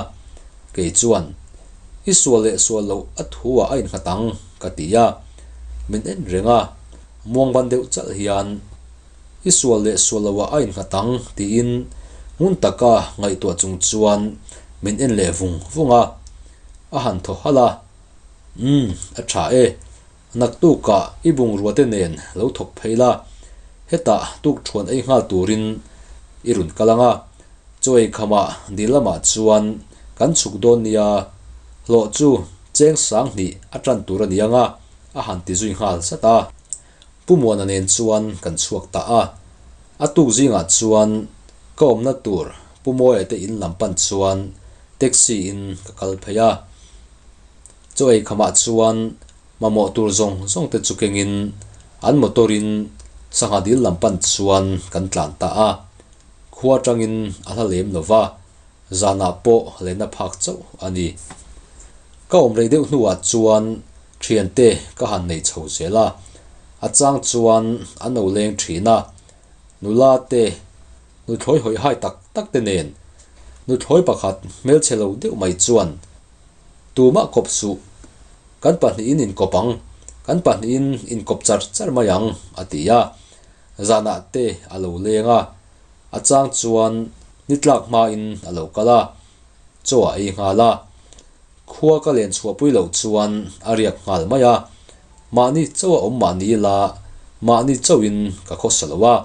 Kei chuan, I sual leh sual loh a thu ah a innghat ang, ka ti a. Min en reng a, muang ban deuh chalh hian, I sual leh sual loh ah a innghat ang, tiin Ngun taka ngaihtuah chung chuan min en leh vung vung a, a han thaw halh a, Umm, a tha e. Naktukah i bungrua te nen lo thawk phei la, hetah tukthuan ei nghal turin i rawn kal ang a, chaw ei khamah dil lamah chuan kan chhuk dawn nia, hlawh chu cheng 2000 a tan tur a ni ang a, a han ti zui nghal zat a. Pu Muana nen chuan kan chhuak ta a, a tuk zingah chuan ka awmna tur Pu Mawia te in lam pan chuan taxi in ka kal phei a. Chaw ei khamah chuan mamawh tur zawng zawng te chu kengin an motor in sangha dil lam pan chuan kan tlan ta a, khua atangin a hla lem lo va, zanah pawh lenna phak chauh a ni. Ka awm rei deuh hnuah chuan thiante ka han nei chho zel a, a chang chuan an lo leng thin a, nula te nuthlawi hawi hai tak tak te nen nuthlawi pakhat hmelchhe lo deuh mai chuan Tumah kawp suh, kan pahnihin inkawp ang, kan pahnihin inkawp char char mai ang, a ti a. Zanah te a lo leng a, a chang chuan ni tlak hmain a lo kal a, chaw a ei nghal a. Khua ka len chhuahpui loh chuan a riak nghal mai a, mahni chaw a awm mahni ila mahni chauhin ka khawsa lo a,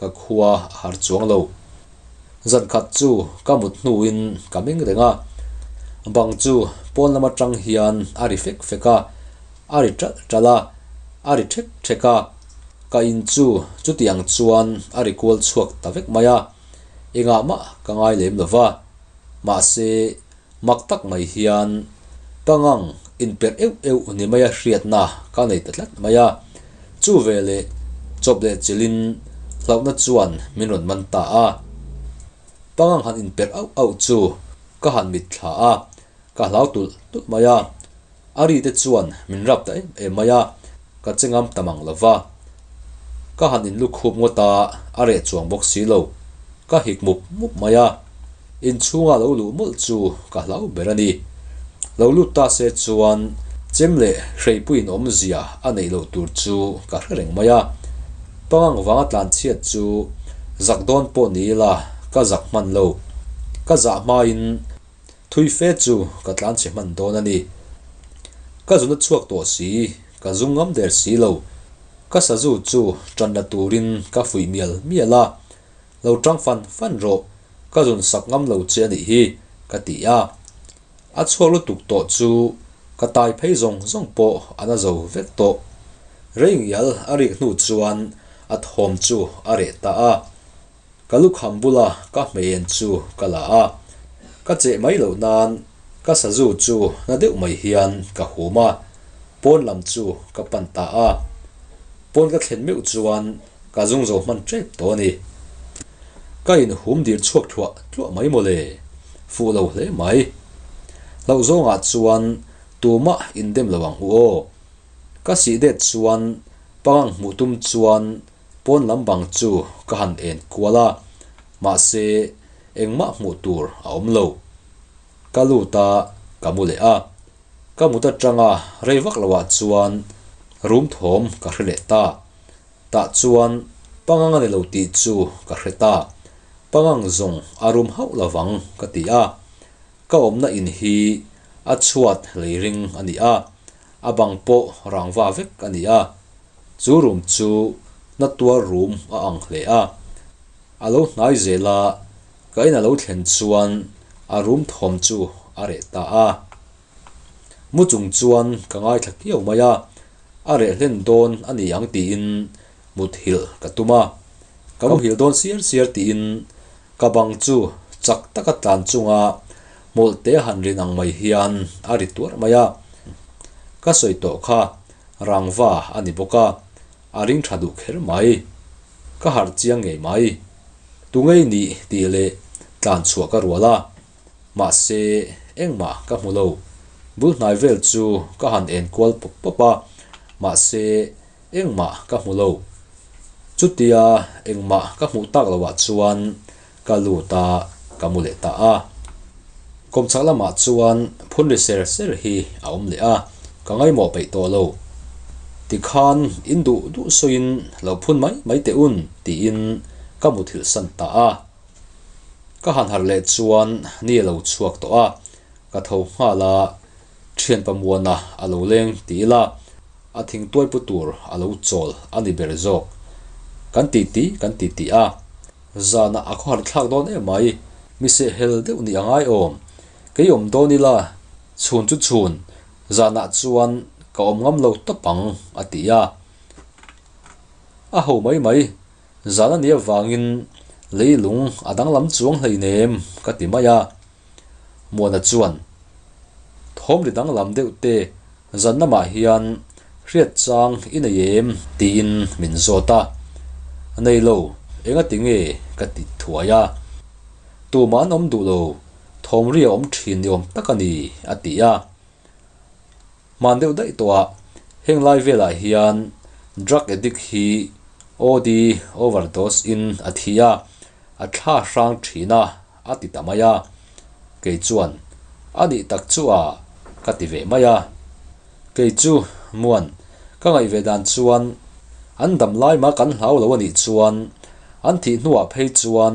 ka khua a har chuang lo. Zan khat chu ka mut hnuin ka meng reng a, bang chu pawn lam atang hian a ri fek fek a, a ri ṭalh ṭalh a, a ri ṭhek ṭhek a, ka in chu chutiang chuan a ri kual chhuak ta vek mai a, engah mah ka ngai lem lo va, mahse mak tak mai hian pangang inperh euh euh ni maia hriatna ka nei ta tlat mai a, chu veleh chawp leh chilhin hlauhna chuan min rawn man ta a. Pangang han inperh auh auh chu ka han mitthla a, ka hlau tulh tulh mai a, a ri te chuan min rap ta em em mai a, ka che ngam ta mang lo va. Ka han inlukhup ngawt a, a reh chuang bawk si lo. Ka hik mup mup mai a, inchhunga lo luh mawlh chu ka hlau ber a ni. Lo lut ta se chuan chem leh hreipuiin awmzia a neih loh tur chu ka hre reng mai a. Pangang vanga tlanchhiat chu zak dawn pawh ni ila ka zak hman lo. Ka zah hmain Thui fe chu ka tlan chhe hman dawn a ni. Ka zuna chhuak tawh si, ka zung ngam der si lo. Ka sazu chu tan la turin ka fuih mial mial a, Lo tang fan fan rawh, ka zun sak ngam lo che a nih hi, ka ti a. A chhuak lutuk tawh chu ka tai phei zawng zawng pawh a na zo vek tawh. Rei ngial a rik hnu chuan a thawm chu a reh ta a. Ka lukham bula ka hmeihen chu ka la a, ka cheh mai loh nan ka sazu chu na deuh mai hian ka hum a, pawn lam chu ka pan ta a. Pawn ka thlen meuh chuan ka zung zo hman tep tawh a ni. Ka inhum dir chhuak thluah thluah mai mawle, fuh lo hle mai. Hlauh zawngah chuan tumah indem lo ang u aw. Ka sih det chuan pangang hmuh tum chuan Pawn lam bang chu ka han en kual a, mahse engmah hmuh tur a awm lo. Ka lut a, ka mu leh a. Ka mut atanga rei vak loah chuan room thawm ka hre leh ta. Tah chuan pangang a ni lo tih chu ka hre ta. Pangang zawng a room hauh lovang ka ti a. Ka awmna in hi a chhuat lei ring a ni a, a bang pawh rangva vek a ni a. Chu room chu na tuar room a ang hle a, a lo hnai zel a, ka in a lo thlen chuan a room thawm chu a reh ta a. Mu chung chuan ka ngaithla kiau mai a, a reh hlen dawn a ni ang tiin muthilh ka tum a, ka muhil dawn siar siar tiin ka bang chu chak taka tlan chunga hmawlhte han rin ang mai hian a ri tuarh mai a, ka sawi tawh kha Rangva a ni bawk a, a ring tha duh kher mai. Ka harh chiang ngei mai. Tu ngei nih tih leh tlan chhuah ka rual a, mahse engmah ka hmu lo. Bul hnai vel chu ka han en kual pawp pawp a, mahse engmah ka hmu lo. Chutia engmah ka hmuh tak loah chuan ka lut a, ka mu leh ta a. Kawmchhak lamah chuan phun ri ser ser hi a awm leh a, ka ngaimawh peih tawh lo. Tikhan in duh duh sawiin lo phun mai mai teh un tiin ka muthilh san ta a. Ka han harh leh chuan ni a lo chhuak tawh a, ka tho nghal a, thianpa Muana a lo leng ti ila a thingtuai pu tur a lo chawl a ni ber zawk. Kan ti ti kan ti ti a, zanah a khawhar thlak dawn em mai, mi sehhel deuh nih a ngai awm. Kei awm dawn ila, chhun chu chhun, zanah chuan ka awm ngam lo tawp ang a ti a. A ho mai mai, Zan a nih avangin leilung a danglam chuang hleinem ka ti mai a. Muana chuan, Thawm ri danglam deuh te zan lamah hian hriat chang i nei em? tiin min zawt a. Nei lo, engati nge ka ti thuai a. Tumah an awm duh lo, thawm ri a awm thin ni awm tak a ni, a ti a. Hman deuh daih tawh a, heng lai velah hian drug addict hi OD, overdose, in a thi a, a thla hrang thin a, a ti ta mai a. Kei chuan, A nih tak chu a, ka ti ve mai a. Kei chu, Muan, ka ngaih ve dan chuan an dam lai mah kan hlau lo a nih chuan an thih hnuah phei chuan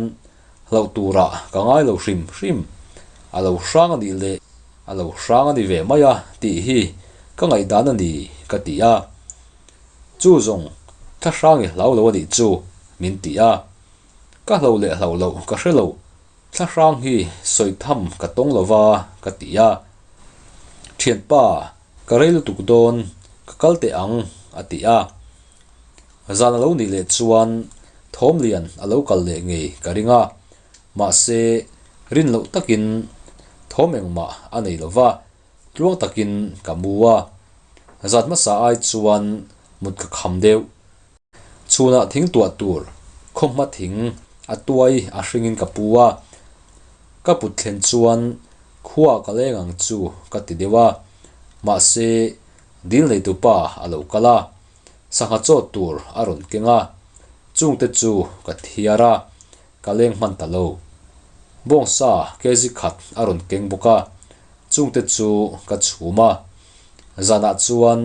hlauh turah ka ngai lo hrim hrim. A lo hrang a nih leh A lo hrang a ni ve mai a tih hi ka ngaihdan a ni ka ti a. Chu zawng thla hrang i hlau lo a nih chu min ti a. Ka hlo leh hloh loh ka hre lo, thla hrang hi sawi tham ka tawng lo va ka ti a. Thianpa, ka rei lutuk dawn, ka kal teh ang a ti a. Zan a lo nih leh chuan thawm lian a lo kal leh ngei ka ring a. Mahse, rin loh takin thawm engmah a nei lo va, tluang takin ka mu a. Zat hmasa ai chuan mut ka kham deuh. Chhunah thing tuah tur khawhma thing a tuai a hringin ka pu a. Ka put thlen chuan khuaah ka leng ang chu ka ti deuh a. Mahse, dil neitupa a lo kal a. Sangha chaw tur a rawn keng a, chungte chu ka thiar a. Ka leng hman ta lo. Bawngsa kg khat a rawn keng bawk a, chungte chu ka chhum a. Zanah chuan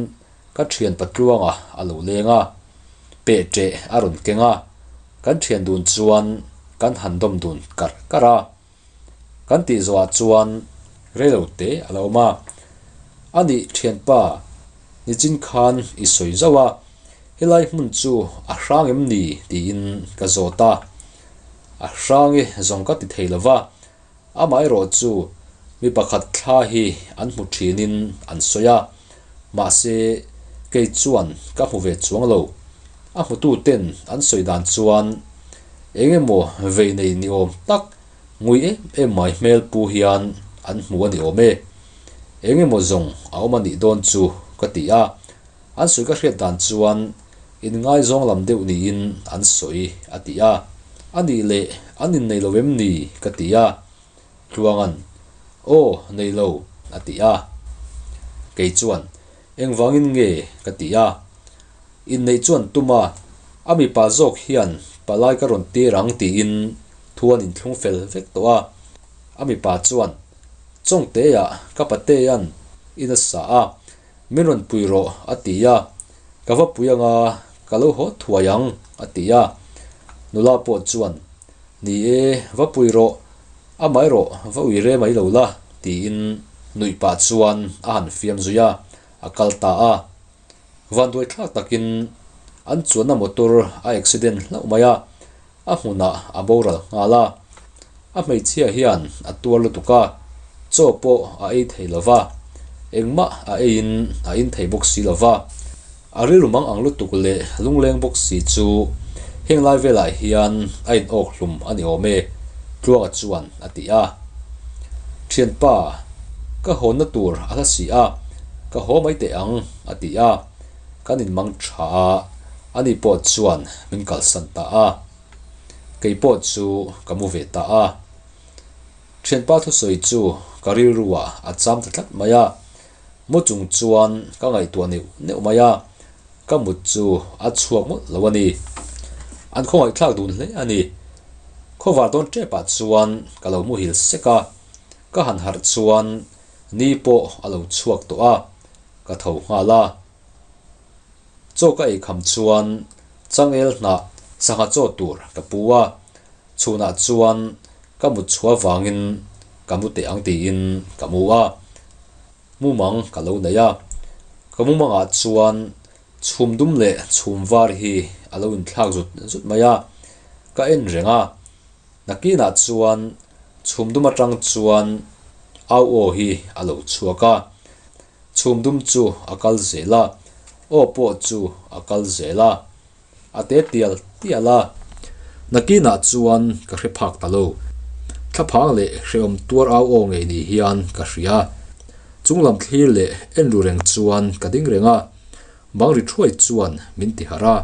ka thian patluanga a lo leng a, peh ṭeh a rawn keng a, kan thian dun chuan kan han dawm dun karh karh a. Kan tih zawhah chuan reilo te a lo awm a, Anih thianpa, nichin khan i sawi zauh a, helai hmun chu a hrang em ni? tiin ka zawt a. A hrang i zawng ka ti thei lo va, amaherawh chu mi pakhat thla hi an hmu thinin an sawi a, mahse kei chuan ka hmu ve chuang lo. A hmututen an sawi dan chuan eng emaw vei nei ni awm tak ngui em em mai hmel pu hian an hmu a ni awm e. Eng emaw zawng a awm a nih dawn chu ka ti a, an sawi ka hriat dan chuan inngaizawng lam deuh niin an sawi a ti a. A nih leh an innei lo em ni ka ti a, Tluanga'n Aw, nei lo a ti a. Kei chuan Engvangin nge ka ti a. Inneih chuan tum a, a mipa zawk hian palai ka rawn tir ang tiin thu an inthlung fel vek tawh a. A mipa chuan Chawngteah ka patea'n in a sa a, min rawn pui rawh a ti a, ka va pui anga ka lo haw thuai ang a ti a. Nula pawh chuan, Ni e, va pui rawh, amaherawh va ui re mai lo la tiin nuih pah chuan a han fiam zui a, a kal ta a. Vanduai thlak takin an chuanna motor a accident hlauh mai a, a hmunah a boral nghal a. A hmeichhia hian a tuar lutuk a, chaw pawh a ei thei lo va, engmah a eiin a in thei bawk si lo va. A rilru mang ang lutuk leh lungleng bawk si chu heng lai velah hian a in awk hlum a ni awm e, Tluanga chuan a ti a. Thianpa, ka hawnna tur a hla si a, ka haw mai teh ang, a ti a. Kan in mang tha a, ani pawh chuan min kalsan ta a. Kei pawh chu ka mu ve ta a. Thianpa thusawi chu ka rilru ah a cham ta tlat mai a. Mu chung chuan ka ngaihtuah neuh neuh mai a, ka mut chu a chhuak mawlh lo a ni. An khawngaihthlak dun hle a ni. Khawvar dawn tep ah chuan ka lo muhil sek a, ka han harh chuan ni pawh a lo chhuak tawh a, ka tho nghal a. Chaw ka ei kham chuan changel hnah sangha chaw tur ka pu a, chhunah chuan. Ka mut chhuah vangin ka mu teh ang tiin ka mu a, mumang ka lo nei a. Ka mumangah chuan chhum dum leh chhum var hi a lo inthlak zut zut mai a, ka en reng a. Nakinah chuan chhum dum atang chuan au aw hi a lo chhuak a, chhum dum chu a kal zel a, aw pawh chu a kal zel a. A te tial tial a. Nakinah chuan ka hre phak ta lo. Thlaphang leh hrehawm tuar au aw ngei ni hian ka hria. Chunglam thlir leh en ru reng chuan ka ding reng a, bang ri thuai chuan min ti harh a.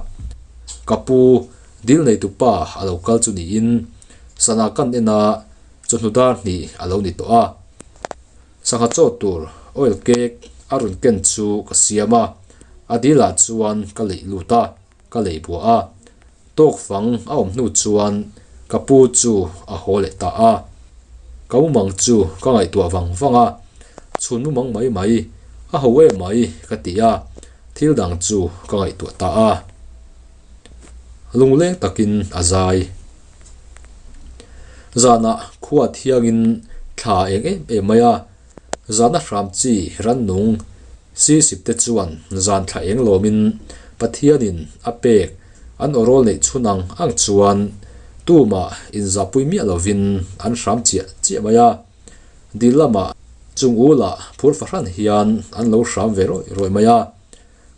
Ka pu, dil neitu pa a lo kal chu niin sana kan en a, chawhnu dar hnih a lo ni tawh a. Sangha chaw tur oil cake a rawn ken chu ka siam a, a dil ah chuan ka leih lut a, ka lei buah a. Tawk fang a awm hnu chuan ka pu chu a haw leh ta a. Ka mumang chu ka ngaihtuah vang vang a, chhun mumang mai mai, a ho em mai ka ti a, thil dang chu ka ngaihtuah ta a. Lungleng takin a zai. Zanah khua thiangin thla eng em em mai a, zana hram chi rannung sisip te chuan zan thla eng lawmin Pathianin a pek an awrawl neih chhun ang ang chuan tumah inzahpui miah lovin an hram chiah chiah mai a. Dil lamah chung ulah phur fahran hian an lo hram ve rawih rawih mai a.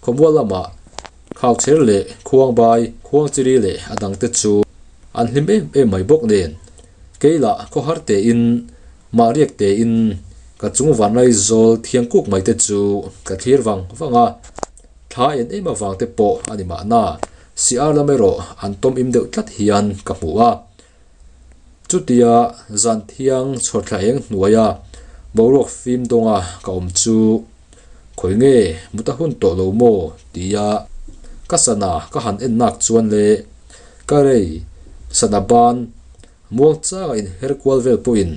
Khawmual lamah Khauchher leh Khuangbai, Khuangchiri leh a dangte chu an hlim em em mai bawk nen, keilah khawhar tein, mah riak tein ka chung vanlai zawl thiang kuk mai te chu ka thlir vang vang a, thla en em avang te pawh a ni mahna, siar lam erawh an tawm im deuh tlat hian ka hmu a. Chutia zan thiang chhawrthla eng hnuaia boruak fim dawnga ka awm chu khawi nge mut a hun tawh lo maw tia ka sana ka han en nak chuan le ka rei sana ban muang changa inher kual vel pawhin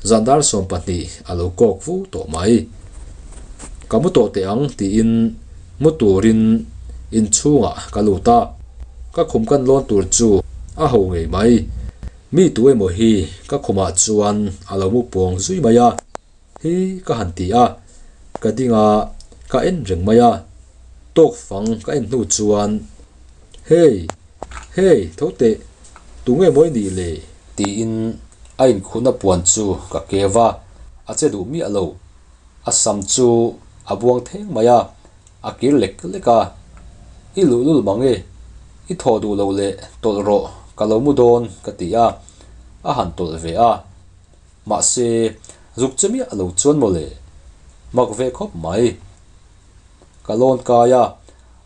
zan dar 12 a lo kawk vu tawh mai. Ka mu tawh teh ang tiin mu turin inchhungah ka lut a. Ka khum kan lawn tur chu a ho ngei mai. Mi tu emaw hi ka khumah chuan a lo mu pawng zui mai a, hi ka han ti a, ka ding a, ka en reng mai a. Tawk fang ka en hnu chuan, Hey! Hey! Tho teh! Tunge maw i nih le? Tiin a inkhuna puan chu ka keu a, a che duh miah lo. A sam chu a buang theng mai a. A kir lek lek a, I luhlul mang e, i thaw duh loh leh tawlh rawh ka lo mu dawn ka ti a, a han tawlh ve a. Mahse, zuk che miah lo chuan mawle, mak ve khawp mai. Ka lawn kai a,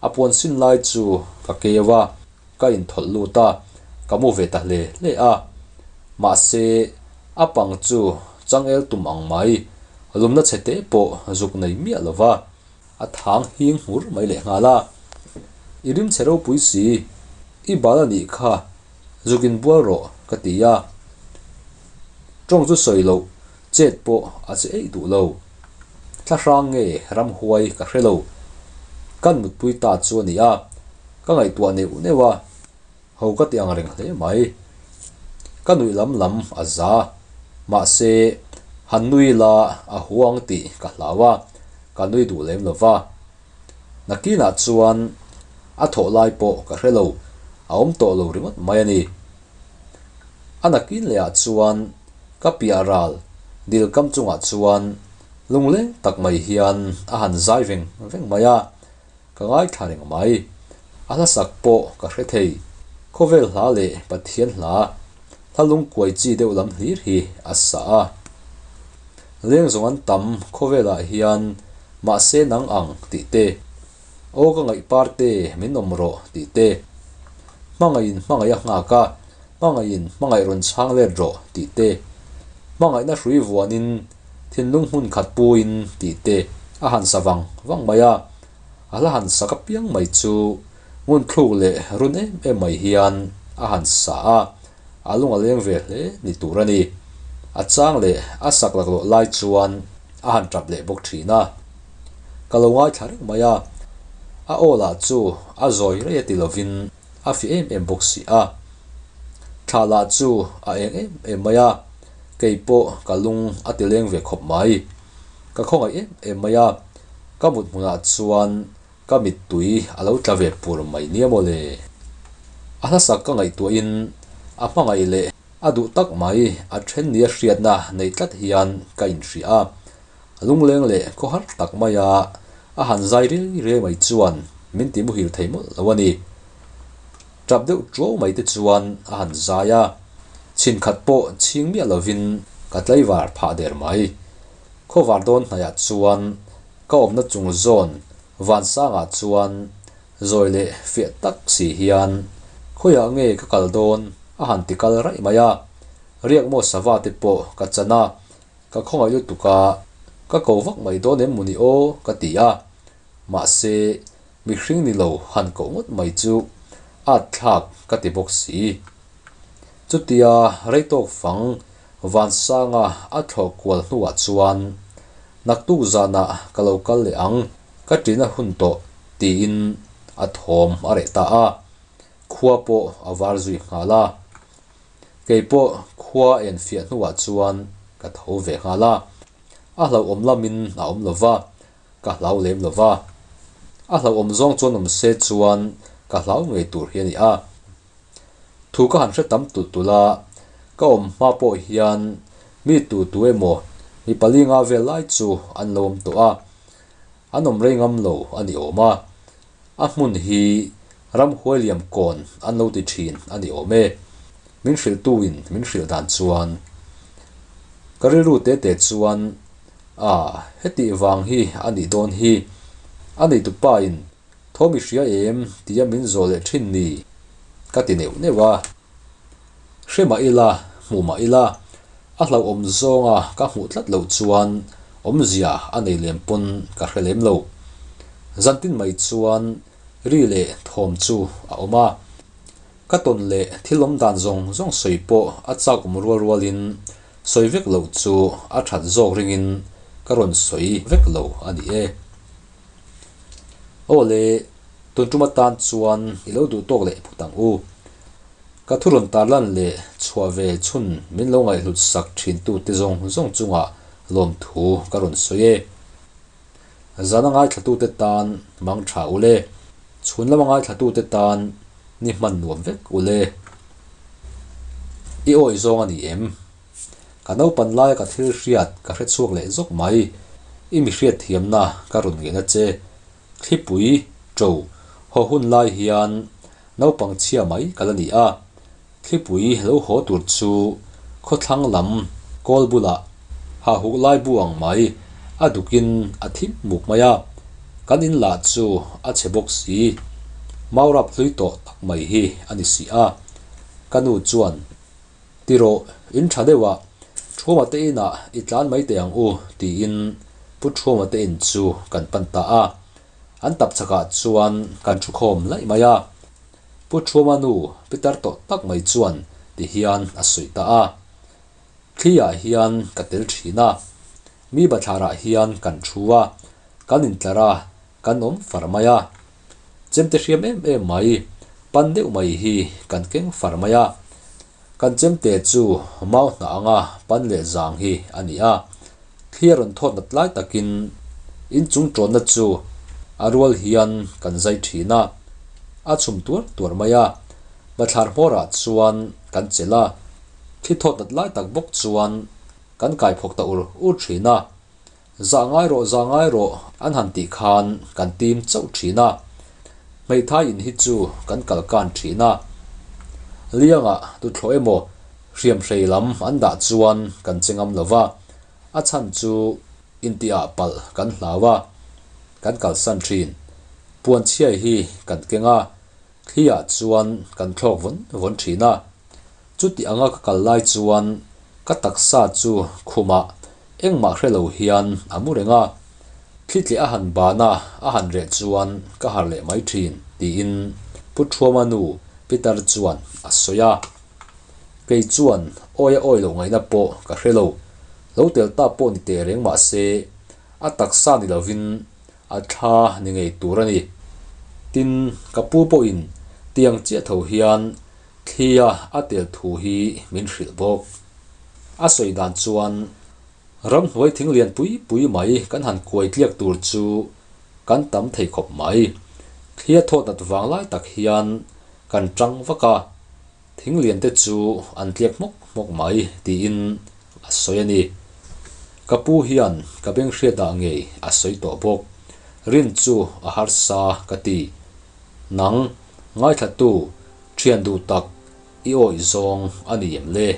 a puan sin lai chu ka keu a, ka inthawlh lut a, ka mu ve ta hle hle a. Mahse, a pang chu changel tum ang mai, lumna chhe te pawh zuk nei miah lo va. A thang hing hmur mai leh nghal a. I rim chhe ropui si, i bal a nih kha, zuk in bual rawh ka ti a. Tawng chu sawi loh, chet pawh a che eih duh lo. Thla hrang nge ramhuai ka hre lo. Kan mutpui ta chu a ni a, ka ngaihtuah neuh neuh a. Ho ka ti ang reng hle mai. Ka nuih lam lam a za. Mahse, han nui la a huang tih ka hlau a, ka nui duh lem lo va. Nakinah chuan a thawh lai pawh ka hre lo, a awm tawh lo ringawt mai a ni. A nakin lehah chuan ka piah ral dil kam chungah chuan lungleng tak mai hian a han zai veng veng mai a. Ka ngaithla reng mai. A hlasak pawh ka hre thei. Khawvel hla leh Pathian hla, hla lungkuai chi deuh lam hlir hi a sa a. Leng zawng an tam khawvelah hian mahse nang ang tih te, aw ka ngaih par te min awm rawh tih te, hmangaihin hmangaih a nghak a, hmangaihin hmangaih rawn chhang let rawh tih te, hmangaihna hrui vuanin Thinlung hmun khat puin tih te a han sa vang vang mai a, a hla han sak apiang mai chu ngun thluk leh run em em mai hian a han sa a, a lung a leng ve hle ni tur a ni. A chang leh a sak laklawh lai chuan a han tap leh bawk thin a. Ka lo ngaithla reng mai a, a aw lah chu a zawi rei a ti lovin a fi em em bawk si a. Thla lah chu a eng em em mai a. Kei pawh ka lung a ti leng ve khawp mai. Ka khawngaih em em mai a, ka mut hmunah chuan ka mittui a lo tla ve pur mai nia maw le. A hlasak ka ngaihtuahin a hmangaih leh a duh tak mai a then nia hriatna nei tlat hian ka inhria a. Lungleng leh khawhar tak maia a han zai riai riai mai chuan min ti muhil thei mawlh lo a ni. Tap deuh tuau mai te chuan a han zai a, chhin khat pawh chhing miah lovin ka tlaivar phah der mai. Khawvar dawn hnaiah chuan ka awmna chung zawn vansangah chuan zawi leh fiah tak si hian khawiah nge ka kal dawn a han ti kal raih mai a, riakmaw sava te pawh ka chan a, Ka khawngaih lutuk a, ka ko vak mai dawn em mawni aw ka ti a, mahse mihring ni lo han koh ngawt mai chu at thlak ka ti bawk si. Chutia rei tawk fang Vansanga a thlawh kual hnuah chuan naktuk zanah ka lo kal leh ang ka ṭina hun tawh tiin a thawm a reh ta a, khua pawh a var zui nghal a. Kei pawh khua en fiah hnuah chuan ka tho ve nghal a, a hlauhawm lamin a awm lo va, ka hlau lem lo va. A hlauhawm zawng chuan awm se chuan ka hlau ngei tur hi a ni a. Thu ka han hre tam tulh tulh a, ka awm hma pawh hian mi tu tu emaw mi pali nga vel lai chu an lo awm tawh a, an awm rei ngam lo a ni awm a. A hmun hi ramhuai liam kawn an lo ti thin a ni awm e. Min hrilhtuin min hrilh dan chuan ka rilru te te chuan a hetih vang hi a nih dawn hi. A neitupa in thawm i hria em tia min zawh leh thin ni ka ti neuh neuh a. Hre mah ila, hmu mah ila, a hlauhawm zawnga ka hmuh tlat loh chuan awmzia a nei lem pawn ka hre lem lo. Zantin mai chuan ri leh thawm chu a awm a, ka tawn leh thil awm dan zawng zawng sawi pawh a chak awm rual rualin sawi vek loh chu a that zawk ringin ka rawn sawi vek lo a ni e. Aw le, tun tum atan chuan i lo duh tawk leh phut ang u. Ka thu rawn tarlan leh chhuah ve chhun min lo ngaihhlut sak thin tute zawng zawng chungah lawmthu ka rawn sawi e. Zana ngaithlatute tan mang tha u le, chhun lama ngaithlatute tan ni hman nuam vek u le. I awih zawng a ni em? Ka naupan laia ka thil hriat ka hre chhuak leh zawk mai. I mi hriat thiamna ka rawn ngeihna che. Thlipui, ṭo, haw hun lai hian naupang chhia mai ka la ni a. Thlipui lo haw tur chu khawthlang lam kawl bulah hahuk lai bu ang mai a dukin a thim muk mai a. Kan in lah chu a chhe bawk si. Maurap hlui tawh tak mai hi a ni si a. Ka nu chuan Ti rawh, in tha deuh a, Thuama te inah i tlan mai teh ang u, tiin Pu Thuama te in chu kan pan ta a. An tap chakah chuan kan thu khawm laih mai a. Pu Thuama nu pitar tawh tak mai chuan ti hian a suih ta a. Thli ah hian ka tel thin a, mi bathlarah hian kan thu a, kan intlar a, kan awm far mai a. Chemte hriam em em mai, pan deuh mai hi kan keng far mai a. Kan chemte chu mau hnah anga pan leh zang hi a ni a. Thli a rawn thawt nat lai takin inchung tawnna chu a rual hian kan zai thin a, a chhum tuar tuar mai a. Bathlar hmawrah chuan kan chelh a, thli thawt nat lai tak bawk chuan kan kai phawk ta ur ur thin a. Zah ngai rawh, zah ngai rawh an han tih khan kan tim chauh thin a, hmeithai in hi chu kan kal kan thin a. Liangah tuthlawh emaw hriamhrei lam an dah chuan kan che ngam lo va, a chhan chu intihah palh kan hlau a, kan kalsan thin. Puanchhiai hi kan keng a, thliah chuan kan thlawk vawn vawn thin a. Chuti anga ka kal lai chuan ka taksa chu khumah engmah hre lo hian a mu reng a, thlitleh a han ban a, a han reh chuan ka harh leh mai thin, tiin Pu Thuama nu Peter chuan a sawi a. Kei chuan awi a awi loh ngaihna pawh ka hre lo, lo tel ta pawh ni teh reng mah se a taksa ni lovin A thla ni ngei tur a ni. Tin, ka pu pawhin tiang chiah tho hian thlia a tel thu hi min hrilh bawk. A sawi dan chuan ramhnuai thing lian pui pui mai kan han kuai tliak tur chu kan tam thei khawp mai. Thli a thawt nat vang lai tak hian kan tang vak a, thing lian te chu an tliak hmawk hmawk mai tiin a sawi a ni. Ka pu hian ka beng hriat ah ngei a sawi tawh bawk. Rin chu a harsa ka ti. Nang, ngaithlatu, thian duh tak i awih zawng a ni em le?